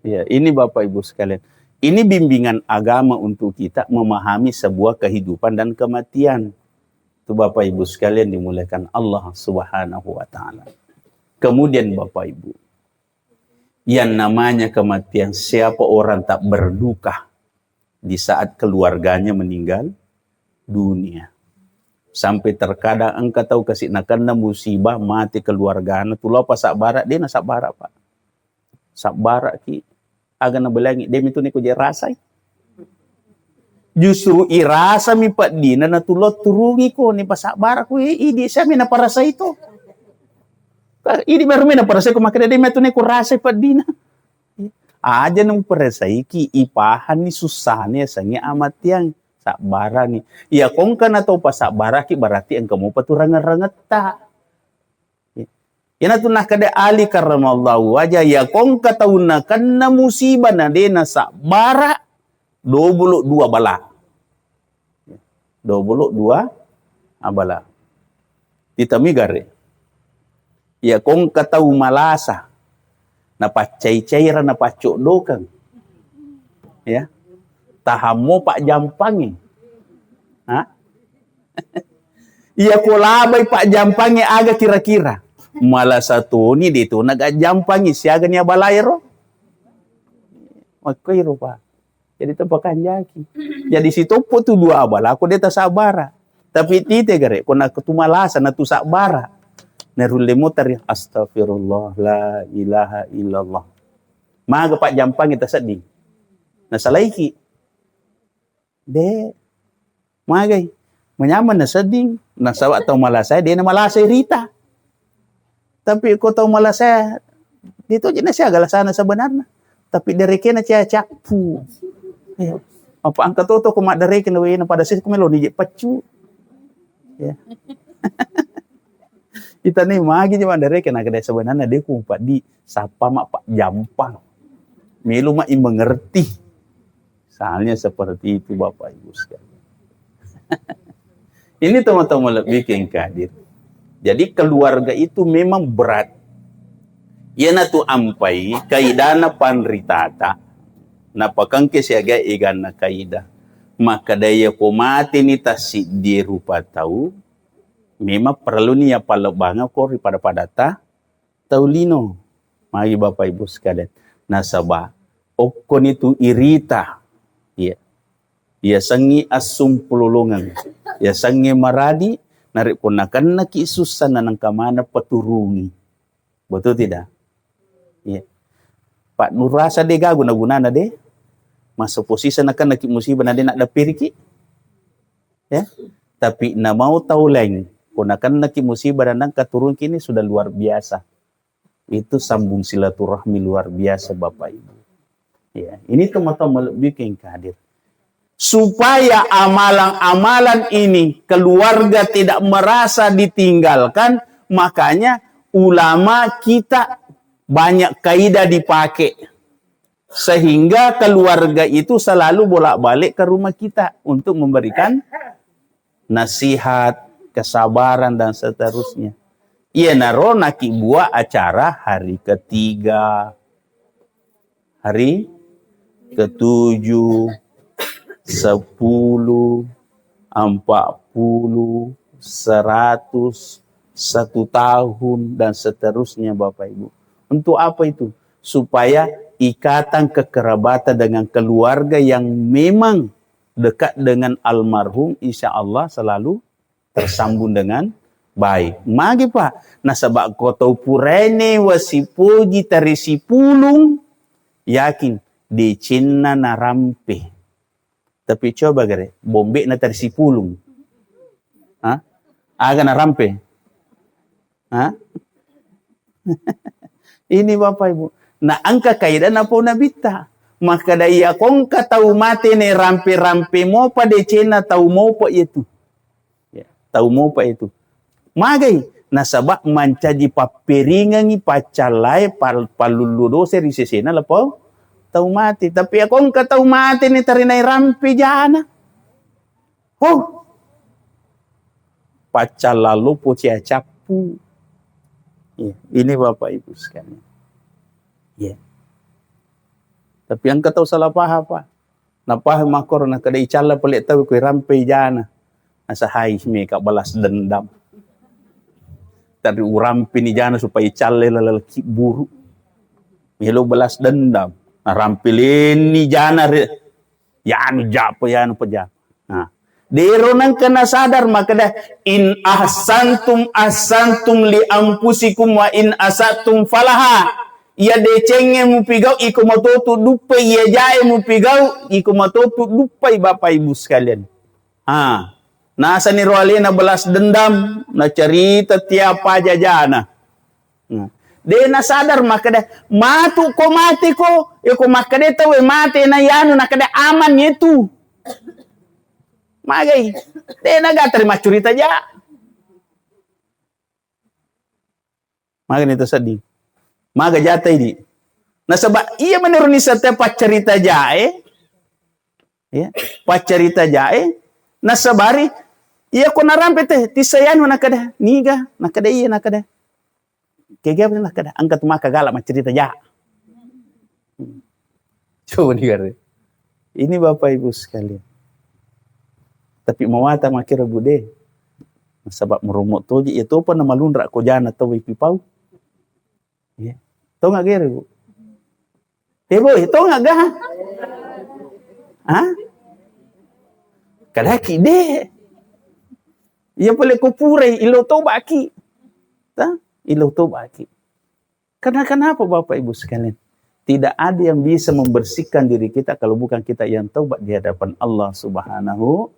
Iya, ini Bapak Ibu sekalian. Ini bimbingan agama untuk kita memahami sebuah kehidupan dan kematian. Itu Bapak Ibu sekalian dimuliakan Allah Subhanahu wa Ta'ala. Kemudian Bapak Ibu, yang namanya kematian, siapa orang tak berduka di saat keluarganya meninggal dunia? Sampai terkadang engka tau kasi nakenna musibah, mati keluargana, tulo apa sabbara, de na sabbara, Pak. Sabbara ki, aga na belangi, de mitu ni ko je rasai. Justru irasami peddina, natulo turungi ko ni pasabbara ko, eh, idi siami naparasai to. Ka-, idi baru mi naparasai ko, makanya de mitu ni ko rasai peddina. Aja na muparasaiki, ipahanni sussana yasengnge amatiang, sabbarani. Iya kongka na tau pasabbaraki berarti engka mopa tu rangeng-rangetta. Iyanatu nakkeda Ali karramallahu wajah, iya kongka tau nakenna musibah na de nasabbara, dobolo dua bala. Dobolo dua abala. Titami gare. Iya kongka tau malasa, Napaccai-caira, napaccoddokeng. Ya. Tahammo pajjampangngi. Ha? Iya ko labai pajjampangngi aga kira-kira? Malasa toni de to nagajjampangngi siaga ni abalaero. Makkoiro, Pak. Jadi tapakanjaki. Jadi sitoppo tu dua abala ko de tasabbara. Tapi tite gare ko na tu malasa na tu sabbara. Narulle motari, "Astagfirullah, la ilaha illallah." Maga pajjampangngi tasedding. Nasalaiki. De. Magai. Manyameng nasedding. Nasaba tau malasa de na malasa rita. Tapi ko tau malasa, de to je na siaga lasana sebenarna. Tapi derekena cia cappu. Ya. Apa engka toto ko maddereke na wena pada sis ko meloni je paccu. Ya. Itani magi je maddereke na kede sebenarna de ku paddi sapa ma pajjampang. Melu ma i mengerti. Misalnya seperti itu, Bapak Ibu sekalian. Ini teman-teman lebih yang hadir. Jadi keluarga itu memang berat. Iyanatu ampai kaidana panritata. Napakengke siaga eganna kaida. Maka daya ko mate ni tassiddi rupa tau, memang perlu ni ya palebanga ko ri pada-padata tau lino. Magi Bapak Ibu sekalian. Nasaba okkoni tu irita. Iya. Iya sengi assumpulolongeng. Iya sengi maradi, narekko nakennaki sussa na nengka maneng paturungi. Betul tidak? Iya. Pak nurasa de gagu na gunana de. Masa posisi nakennaki musibah na de nak dapiriki. Ya. Tapi namau tau lain, ko nakennaki musibah dan nengka turunki ini sudah luar biasa. Itu sambung silaturahmi luar biasa, Bapak Ibu. Ya, ini teman-teman lebih yang hadir. Supaya amalan-amalan ini keluarga tidak merasa ditinggalkan, makanya ulama kita banyak kaidah dipakai. Sehingga keluarga itu selalu bolak-balik ke rumah kita untuk memberikan nasihat, kesabaran, dan seterusnya. Iyanaro nakibua acara hari ketiga, hari ketujuh, sepuluh, empat puluh, seratus, satu tahun, dan seterusnya, Bapak Ibu. Untuk apa itu? Supaya ikatan kekerabatan dengan keluarga yang memang dekat dengan almarhum, insya Allah selalu tersambung dengan baik. Magi, Pak? Nasaba ko tau puraine wasipoji tari sipulung, yakin decenna narampe. Tapi coba gare, bombe na tari sipulung. Ha? Aga narampe? Ha? Ini Bapak Ibu. Na engka kaidah napau Nabitta. Makkeda iya kongka tau mate ne rampe-rampe mopa decenna tau mopa itu. Ya, tau mopa itu. Magai nasaba mancaji papperingengi paccallae pal-, pallullu dosa ri sesena lapau tau mate. Tapi iya kongka tau mate ne tarinai rampe jana. Huh. Paccallallo poci acappu. Iya, ini Bapak Ibu sekalian. Iya. Tapi engka tau salah paham, Pak. Napaham makkoro, nakkeda icalla pale tau ko rampe jana. Nasahai meka balas dendam. Tadi urampe ni jana supaya icalle lalaki buru. Melo balas dendam. Narampe leni jana re. Yanu japa, yanu peja. Nah, dero nengka nasadar makkeda, "In ahsantum ahsantum li anfusikum wa in asatum falaha." Iya decengnge mupigau, iko matotu duppai, iya jae mupigau, iko matotu duppai, Bapak Ibu sekalian. Ha, nasani ro alena balas dendam, nacarita tiap pajajana. Nah, de nasadar makkeda, "Matu ko mate ko, e ko makkeda tau e mate na yanu," nakkeda, "Aman yetu." Magai. De naga terima curita ja. Maga ni to sedih. Maga jata idi. Nasaba iya menuruni sate paccarita jae. Ya, paccarita jae. Nasabari iya ko narampe te, tissayanu nakkeda, "Niga?" Nakkeda, "Iya," nakkeda. Kega nakkeda, "Engka tu maka gala maccarita ja." Coba digare. Ini Bapak Ibu sekalian. Tapi mawata makkiro, Bu, de. Nasaba meromo toji, iya topa na malunra ko jana tau ipipau. Iya. Tau nggak gere, Bu? Eh, Bu, tau nggak ga? Hah? Kadaki de. Iya pole ko purai, ilo tobaki. Ta? Ilo tobaki. Karena kenapa, Bapak Ibu sekalian? Tidak ada yang bisa membersihkan diri kita kalau bukan kita yang taubat di hadapan Allah Subhanahu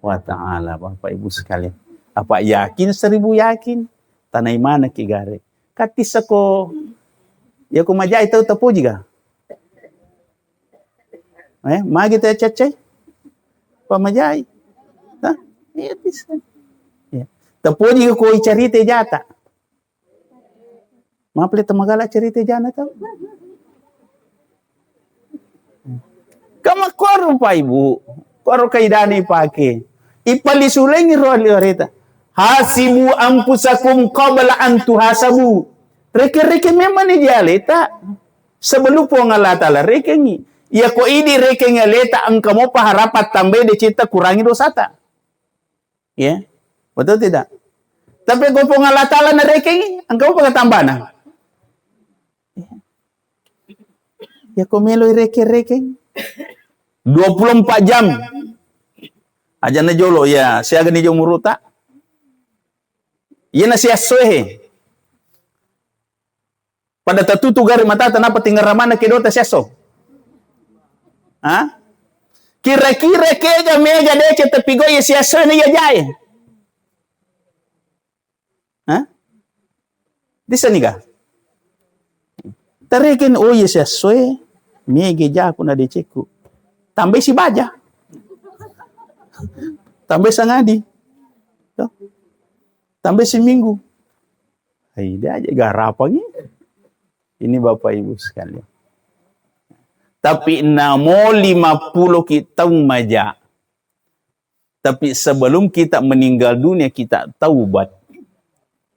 wa Ta'ala, Bapak Ibu sekalian. Apa yakin seribu yakin? Tanai mana ki gare? Katisa ko, ya ko majai tau tapoji ga? Eh, magi teh cecce? Pamajai. Hah? Iya bisa. Ya. Tapoji ko icarita jata. Mapele temagala cerita jana tau. Kama kuaro, Pak Ibu, kuaro kaidani pake. Ipali sulengi roh lioreta. Hasibu anfusakum qabla an tuhasabu. Reke-reke memang ni dialeta. Sebelum Puang Allah Ta'ala rekengi. Ya ko idi rekengi aleta engka mopa harapan tambai de cita kurangi dosata. Ya, betul tidak? Tapi ko Puang Allah Ta'ala narekengi, engka apa tambana? Ya, ko meloi reke-rekeng. Dua puluh empat jam. Aja na jolo, ya, siaga ni jo muruta. Iya na siassoe. Pada tatutu gari matata napa tinggal ramana kedota siasso. Ha? Kira-kira kega mega dece tapi goi siasso na iya jae. Ha? Disa niga? Tareken, oh iya siassoe, mege jaku na decekku. Tambai si baja. Tambai sangadi. Tuh. Tambai seminggu. Hai, dia aja garapangi. Ini Bapak Ibu sekalian. Tapi namo lima puluh ki taung maja. Tapi sebelum kita meninggal dunia, kita taubat.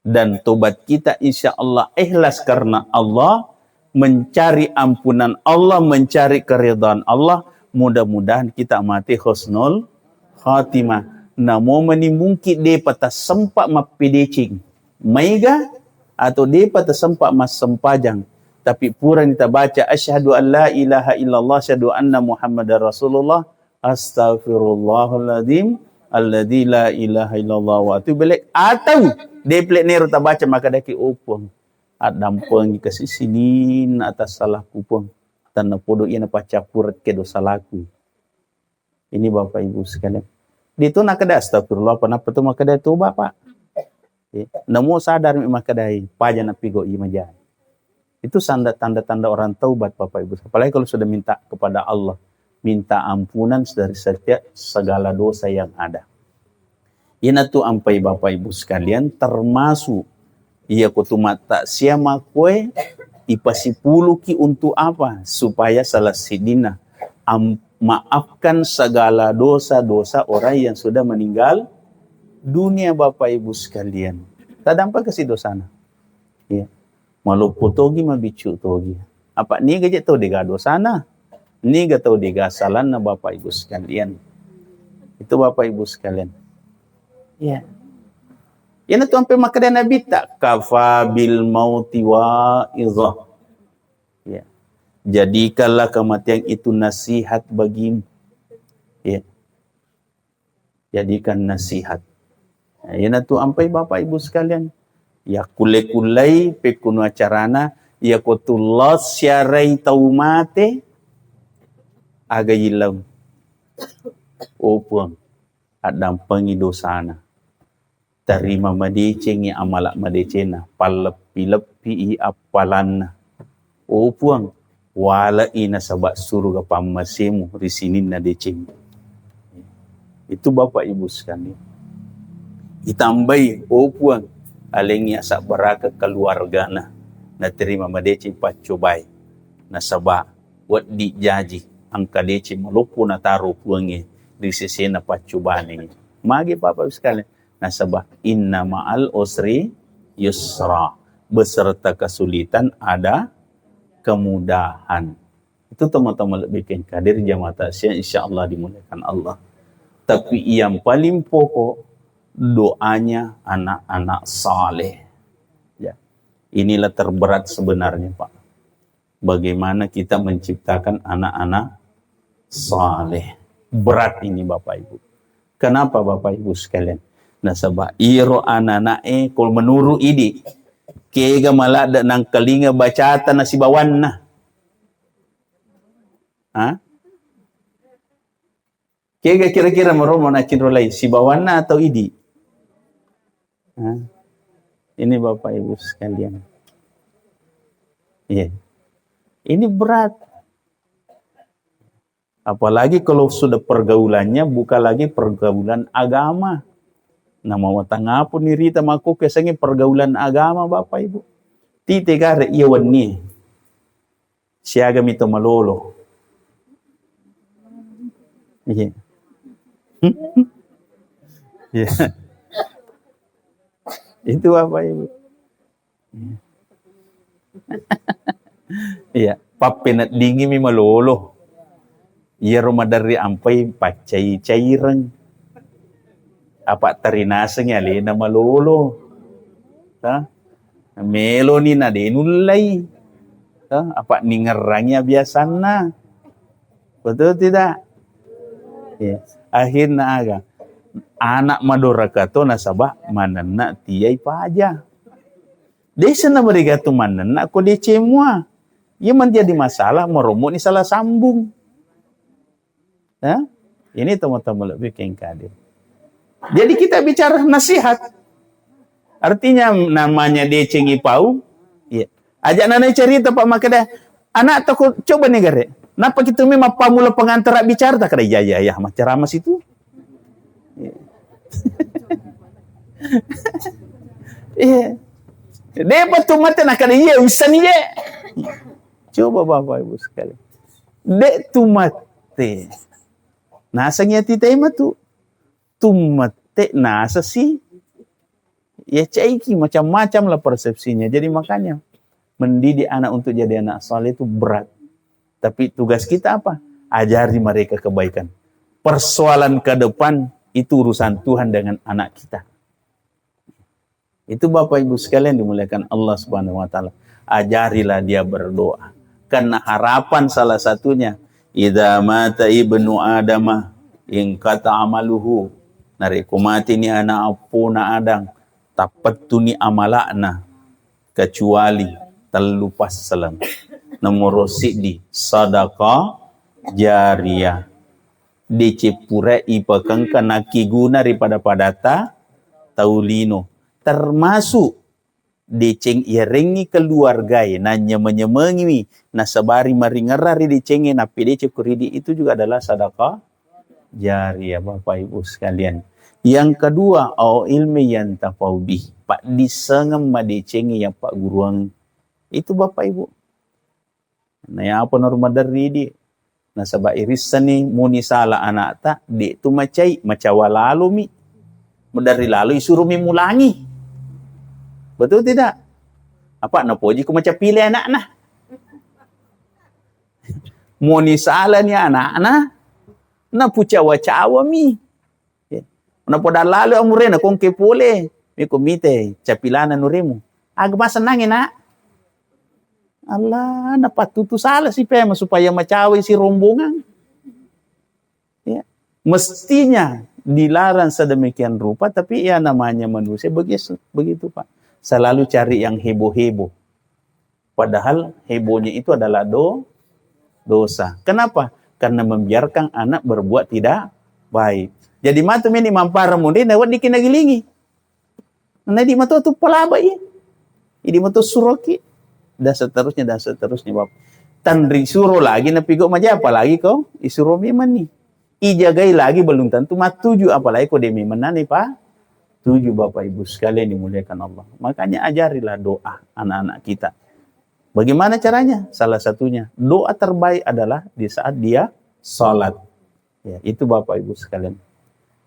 Dan tobat kita insya Allah ikhlas karena Allah, mencari ampunan Allah, mencari keridhaan Allah. Mudah-mudahan kita mati husnul khatimah. Namo meni mungkin depa tasempa mappedeceng. Maiga atau depa tasempa massempajang. Tapi purani tabaca, "Asyhadu an la ilaha illallah, asyhadu anna Muhammadar Rasulullah, astaghfirullahaladzim, alladzi la ilaha illallah wa atubu ilaih." Atau deplek nero tabaca, makadaki, "Oh Puang, addampengi kasi sininna atas salahku, Puang. Tanna podo iya napaccappureng ke dosa laku." Ini Bapak Ibu sekalian. Dia tu nakada astagfirullah, apa napa tu makada toba, Pak? Ya. Namo sadar mi makadai, paja napigo i majai. Itu tanda-tanda orang taubat, Bapak Ibu. Apalagi kalau sudah minta kepada Allah, minta ampunan dari setiap segala dosa yang ada. Iyanatu ampai Bapak Ibu sekalian, termasuk iya ko tumatta sia makkoe ipasipuluki untuk apa? Supaya salah sidina am-, maafkan segala dosa-dosa orang yang sudah meninggal dunia, Bapak Ibu sekalian. Tadampa kasi dosana. Iya. Maloppo togi, mabiccu togi. Apa niga je tau dega dosana? Niga tau dega salanna, Bapak Ibu sekalian? Itu Bapak Ibu sekalian. Ya. Yana tu ampe makkeda Nabi ta, "Kafa bil mauti wa'izah." Ya. Jadikanlah kematian itu nasihat bagimu. Ya. Jadikan nasihat. Nah, iyanatu ampai Bapak Ibu sekalian. Ya kulle-kullei pekkunu acarana, ya ko tullas siarai tau mate, aga ilau. Oh Puang, addampengi dosana. Tarima madecengi amala madecena, palleppi-leppi i appalanna. Oh Puang, wale'i nasaba suruga pammasemu ri sininna deceng. Itu Bapak Ibu sekalian. Itambai, oh Puang, alengi asabbaraka keluargana. Naterima madeceng paccobai. Nasaba weddi jaji engka deceng maloppo nataro Puangnge ri sesena paccobane. Magi Bapak Ibu sekalian? Nasaba inna ma'al usri yusra. Beserta kesulitan ada kemudahan. Itu teman-teman lebih keng hadir jamaah takziah, insya Allah dimuliakan Allah. Tapi yang paling pokok doanya anak-anak saleh. Ya. Inilah terberat sebenarnya, Pak. Bagaimana kita menciptakan anak-anak saleh. Berat ini, Bapak Ibu. Kenapa, Bapak Ibu sekalian? Nasaba iro anak-anak e, kalau menurut idi, kega maladde nangkalinga bacata nasibawanna. Ha? Kega kira-kira meromo nacinro lai, sibawanna atau idi? Ha? Ini Bapak Ibu sekalian. Iya. Ini berat. Apalagi kalau sudah pergaulannya bukan lagi pergaulan agama. Nah, mau tangapun nirita mako kesengi pergaulan agama, Bapak Ibu. Tite gare iya wenni. Siaga mito malolo. Iya. Iya. Itu Bapak Ibu. Iya. Pappeneddingi mi malolo. Iyaro maderri ampai paccai-caireng. Apa tarinasengi alena malolo. Ha? Meloni na de nullai. Ha? Apa ningerrangi abiasanna. Betul tidak? Iya. Akhirna aga? Anak madoraka to nasaba manenna tiai paja. Desa na mereka tu manenna ko deceng mua. Iya menjadi masalah, meromok ni salah sambung. Ya? Ini teman-teman lebih kengkade. Jadi kita bicara nasihat. Artinya namanya deceng ipau, iya. Aja nana cerita Pak Makeda, anak toko coba nih gare. Napa kita memang pamula pengantara bicara tak ada iya iya iya macerama situ. Iya. Iya. Depa tu mate nakada iya usan iya. Coba Bapak Ibu sekalian. De tu mate. Naseng ya tita ima tu. Tu mate nasa si. Ya caiki macam-macam lah persepsinya. Jadi makanya mendidik anak untuk jadi anak saleh itu berat. Tapi tugas kita apa? Ajari mereka kebaikan. Persoalan ke depan itu urusan Tuhan dengan anak kita. Itu Bapak Ibu sekalian dimuliakan Allah Subhanahu wa taala. Ajarilah dia berdoa. Karena harapan salah satunya, "Idza mata ibnu Adama inqata amaluhu." Narekko matini anak appona Adang, tappettuni amala'na kecuali tellu passaleng. Nomoro siddi, sadaqah jariyah. Deceng pura ipakengka nakkiguna ri pada-padata tau lino. Termasuk deceng iyarengngi keluargae, nanyameng-nyamengiwi, nasabari maringerra ri decengnge, nappedeceng kuridi, itu juga adalah sadaqah jariyah, Bapak Ibu sekalian. Yang kedua, au ilmi yang tafaubih, paddissengeng madecengnge yang pagguruang itu, Bapak Ibu. Na yapa naro maderri di. Nasaba irissani muni sala anakta, de tu macai, macawa lalomi. Maderri lalo isuromi mulangi. Betul tidak? Apa napoji ku macapile anakna. Muni salani anakna, napucawa-cawami. Ya. Napoda lalo amurena kongke pole, miko mite capilana nuremu. Aga masennangi, Nak? Allah, napattutu sala si pema supaya macawai si rombongan. Ya. Mestinya dilarang sedemikian rupa, tapi ya namanya manusia begitu, begitu, Pak. Selalu cari yang heboh-heboh. Padahal hebohnya itu adalah do-, dosa. Kenapa? Karena membiarkan anak berbuat tidak baik. Jadi matu meni mampara munri na wedding kinagilingi. Na di matu tu palabai. Idi matu suroki. Dan seterusnya, dan seterusnya, Bapak. Tanri suro lagi napigo maja, apalagi kau isuro memang nih. Ijagai lagi belum tentu matuju, apalagi kau demi menani, Pak. Tujuh Bapak Ibu sekalian dimuliakan Allah. Makanya ajarilah doa anak-anak kita. Bagaimana caranya? Salah satunya, doa terbaik adalah di saat dia salat. Ya, itu Bapak Ibu sekalian.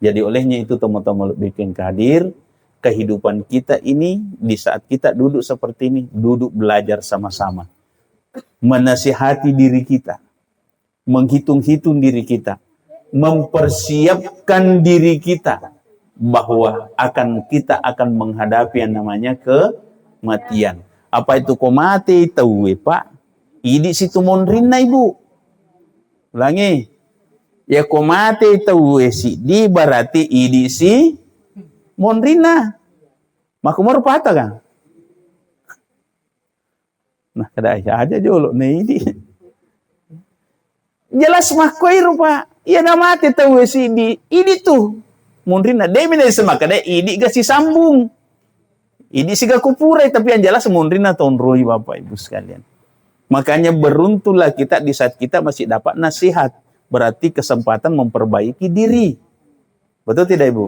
Jadi olehnya itu teman-teman lebih hadir, kehidupan kita ini di saat kita duduk seperti ini, duduk belajar sama-sama. Menasihati diri kita. menghitung-hitung diri kita, mempersiapkan diri kita bahwa akan, kita akan menghadapi yang namanya kematian. Apa itu ko mate tauwe, Pak? Idi situ monrinna, Ibu. Ulangi. Ya ko mate tauwe siddi, berarti idi si monrinna. Makkumoro pata kan? Nah, kada aja jolo ne idi. Jelas makkoiro, Pak. Iya namate tauwe siddi, idi tu monrinna. De' mi naiseng makkeda idi ga sisambung. Idi siga kupurai, tapi yang jelas monrinna tonroi, Bapak Ibu sekalian. Makanya beruntunglah kita di saat kita masih dapat nasihat. Berarti kesempatan memperbaiki diri. Betul tidak, Ibu?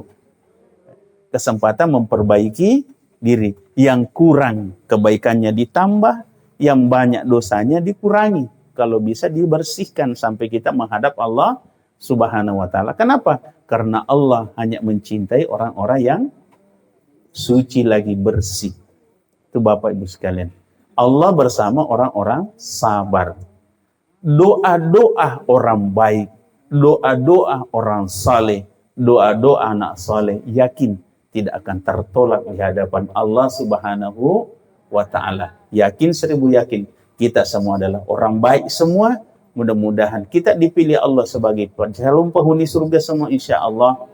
Kesempatan memperbaiki diri. Yang kurang kebaikannya ditambah, yang banyak dosanya dikurangi. Kalau bisa dibersihkan sampai kita menghadap Allah Subhanahu wa Ta'ala. Kenapa? Karena Allah hanya mencintai orang-orang yang suci lagi bersih. Itu Bapak Ibu sekalian. Allah bersama orang-orang sabar. Doa-doa orang baik, doa-doa orang saleh, doa-doa anak saleh, yakin tidak akan tertolak di hadapan Allah Subhanahu wa Ta'ala. Yakin seribu yakin, kita semua adalah orang baik semua. Mudah-mudahan kita dipilih Allah sebagai calon penghuni surga semua, insya Allah.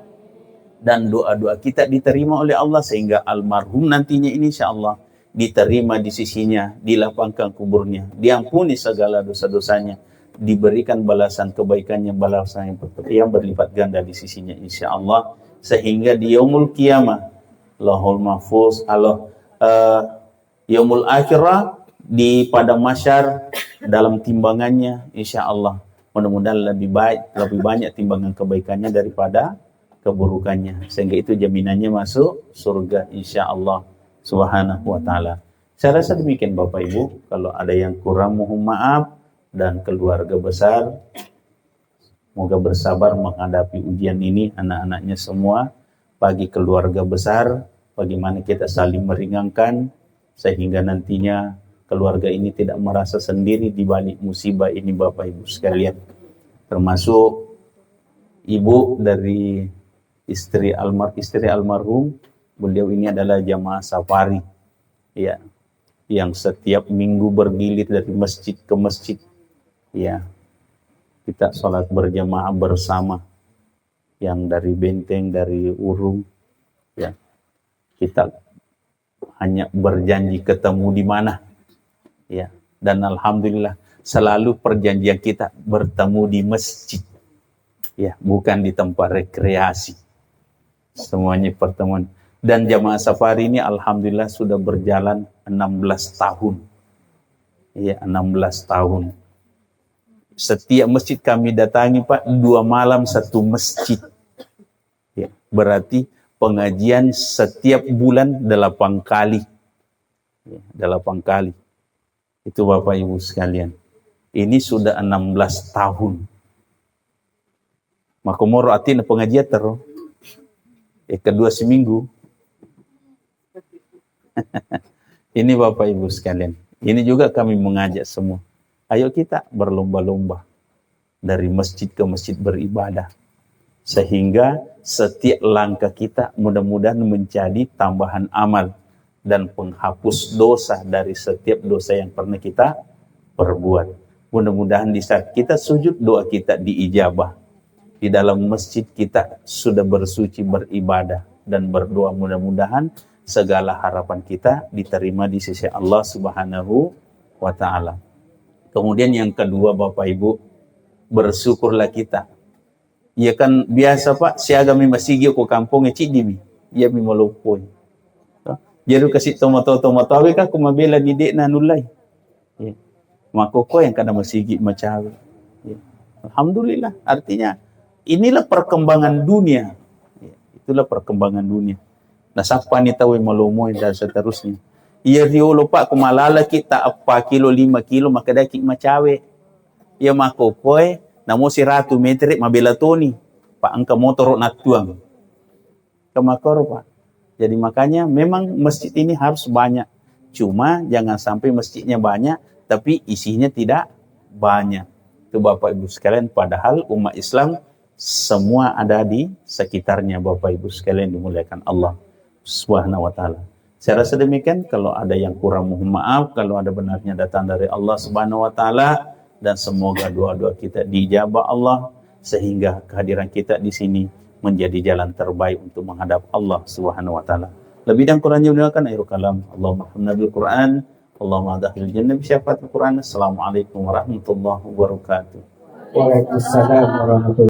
Dan doa-doa kita diterima oleh Allah, sehingga almarhum nantinya ini, insya Allah, diterima di sisinya, dilapangkan kuburnya, diampuni segala dosa-dosanya, diberikan balasan kebaikannya, balasan yang ber-, yang berlipat ganda di sisinya, insya Allah, sehingga di yaumul qiyamah, Lauhul Mahfuz, Allah, eh, yaumul akhirah, di padang mahsyar, dalam timbangannya, insya Allah, mudah-mudahan lebih baik, lebih banyak timbangan kebaikannya daripada keburukannya, sehingga itu jaminannya masuk surga, insya Allah Subhanahu wa Ta'ala. Saya rasa demikian, Bapak Ibu. Kalau ada yang kurang, mohon maaf. Dan keluarga besar, moga bersabar menghadapi ujian ini, anak-anaknya semua. Bagi keluarga besar, bagaimana kita saling meringankan, sehingga nantinya keluarga ini tidak merasa sendiri di balik musibah ini, Bapak Ibu sekalian. Termasuk ibu dari istri almar-, istri almarhum, beliau ini adalah jamaah safari, ya, yang setiap minggu bergilir dari masjid ke masjid, ya. Kita sholat berjamaah bersama, yang dari Benteng, dari Urung, ya. Kita hanya berjanji ketemu di mana, ya. Dan alhamdulillah, selalu perjanjian kita bertemu di masjid, ya, bukan di tempat rekreasi. Semuanya pertemuan. Dan jamaah safari ini alhamdulillah sudah berjalan enam belas tahun. Ya, enam belas tahun. Setiap masjid kami datangi, Pak, dua malam satu masjid. Ya, berarti pengajian setiap bulan delapan kali. Ya, delapan kali. Itu, Bapak Ibu sekalian. Ini sudah enam belas tahun. Makkomoro atina pengajian terus. Eh, kedua seminggu. Ini, Bapak Ibu sekalian. Ini juga kami mengajak semua. Ayo kita berlomba-lomba dari masjid ke masjid beribadah. Sehingga setiap langkah kita mudah-mudahan menjadi tambahan amal dan penghapus dosa dari setiap dosa yang pernah kita perbuat. Mudah-mudahan di saat kita sujud, doa kita diijabah. Di dalam masjid kita sudah bersuci, beribadah, dan berdoa, mudah-mudahan segala harapan kita diterima di sisi Allah Subhanahu wa Ta'ala. Kemudian yang kedua, Bapak Ibu, bersyukurlah kita. Iya kan biasa, Pak, siaga mi masigi ko kampong e, ciddi mi. Iya mi maloppoi. Jadi kasi tomatoa-tomatoawe kan ko mabela ni de'na nullai. Ya. Makkokkoe engkana masigi macawe. Ya. Alhamdulillah, artinya inilah perkembangan dunia. Ya, itulah perkembangan dunia. Nasappani tauwe malomoe dan seterusnya. Iya riolo, Pak, ko malalaki ta eppa kilo, lima kilo, makkedaki macawe. Iya makkokkoe, namo siratu metere mabela toni. Pak, engka motoro nattuang. Kemakor, Pak. Jadi makanya memang masjid ini harus banyak. Cuma jangan sampai masjidnya banyak, tapi isinya tidak banyak. Itu Bapak Ibu sekalian, padahal umat Islam semua ada di sekitarnya, Bapak Ibu sekalian dimuliakan Allah Subhanahu wa Ta'ala. Saya rasa demikian, kalau ada yang kurang mohon maaf, kalau ada benarnya datang dari Allah Subhanahu wa Ta'ala, dan semoga doa-doa kita diijabah Allah, sehingga kehadiran kita di sini menjadi jalan terbaik untuk menghadap Allah Subhanahu wa Taala. Lebih dan kurangnya didoakan akhirul kalam. Allahumma arhamna bil Quran, Allahumma adkhilna jannah bi syafaatil Quran. Assalamualaikum warahmatullahi wabarakatuh. Waalaikumsalam warahmatullahi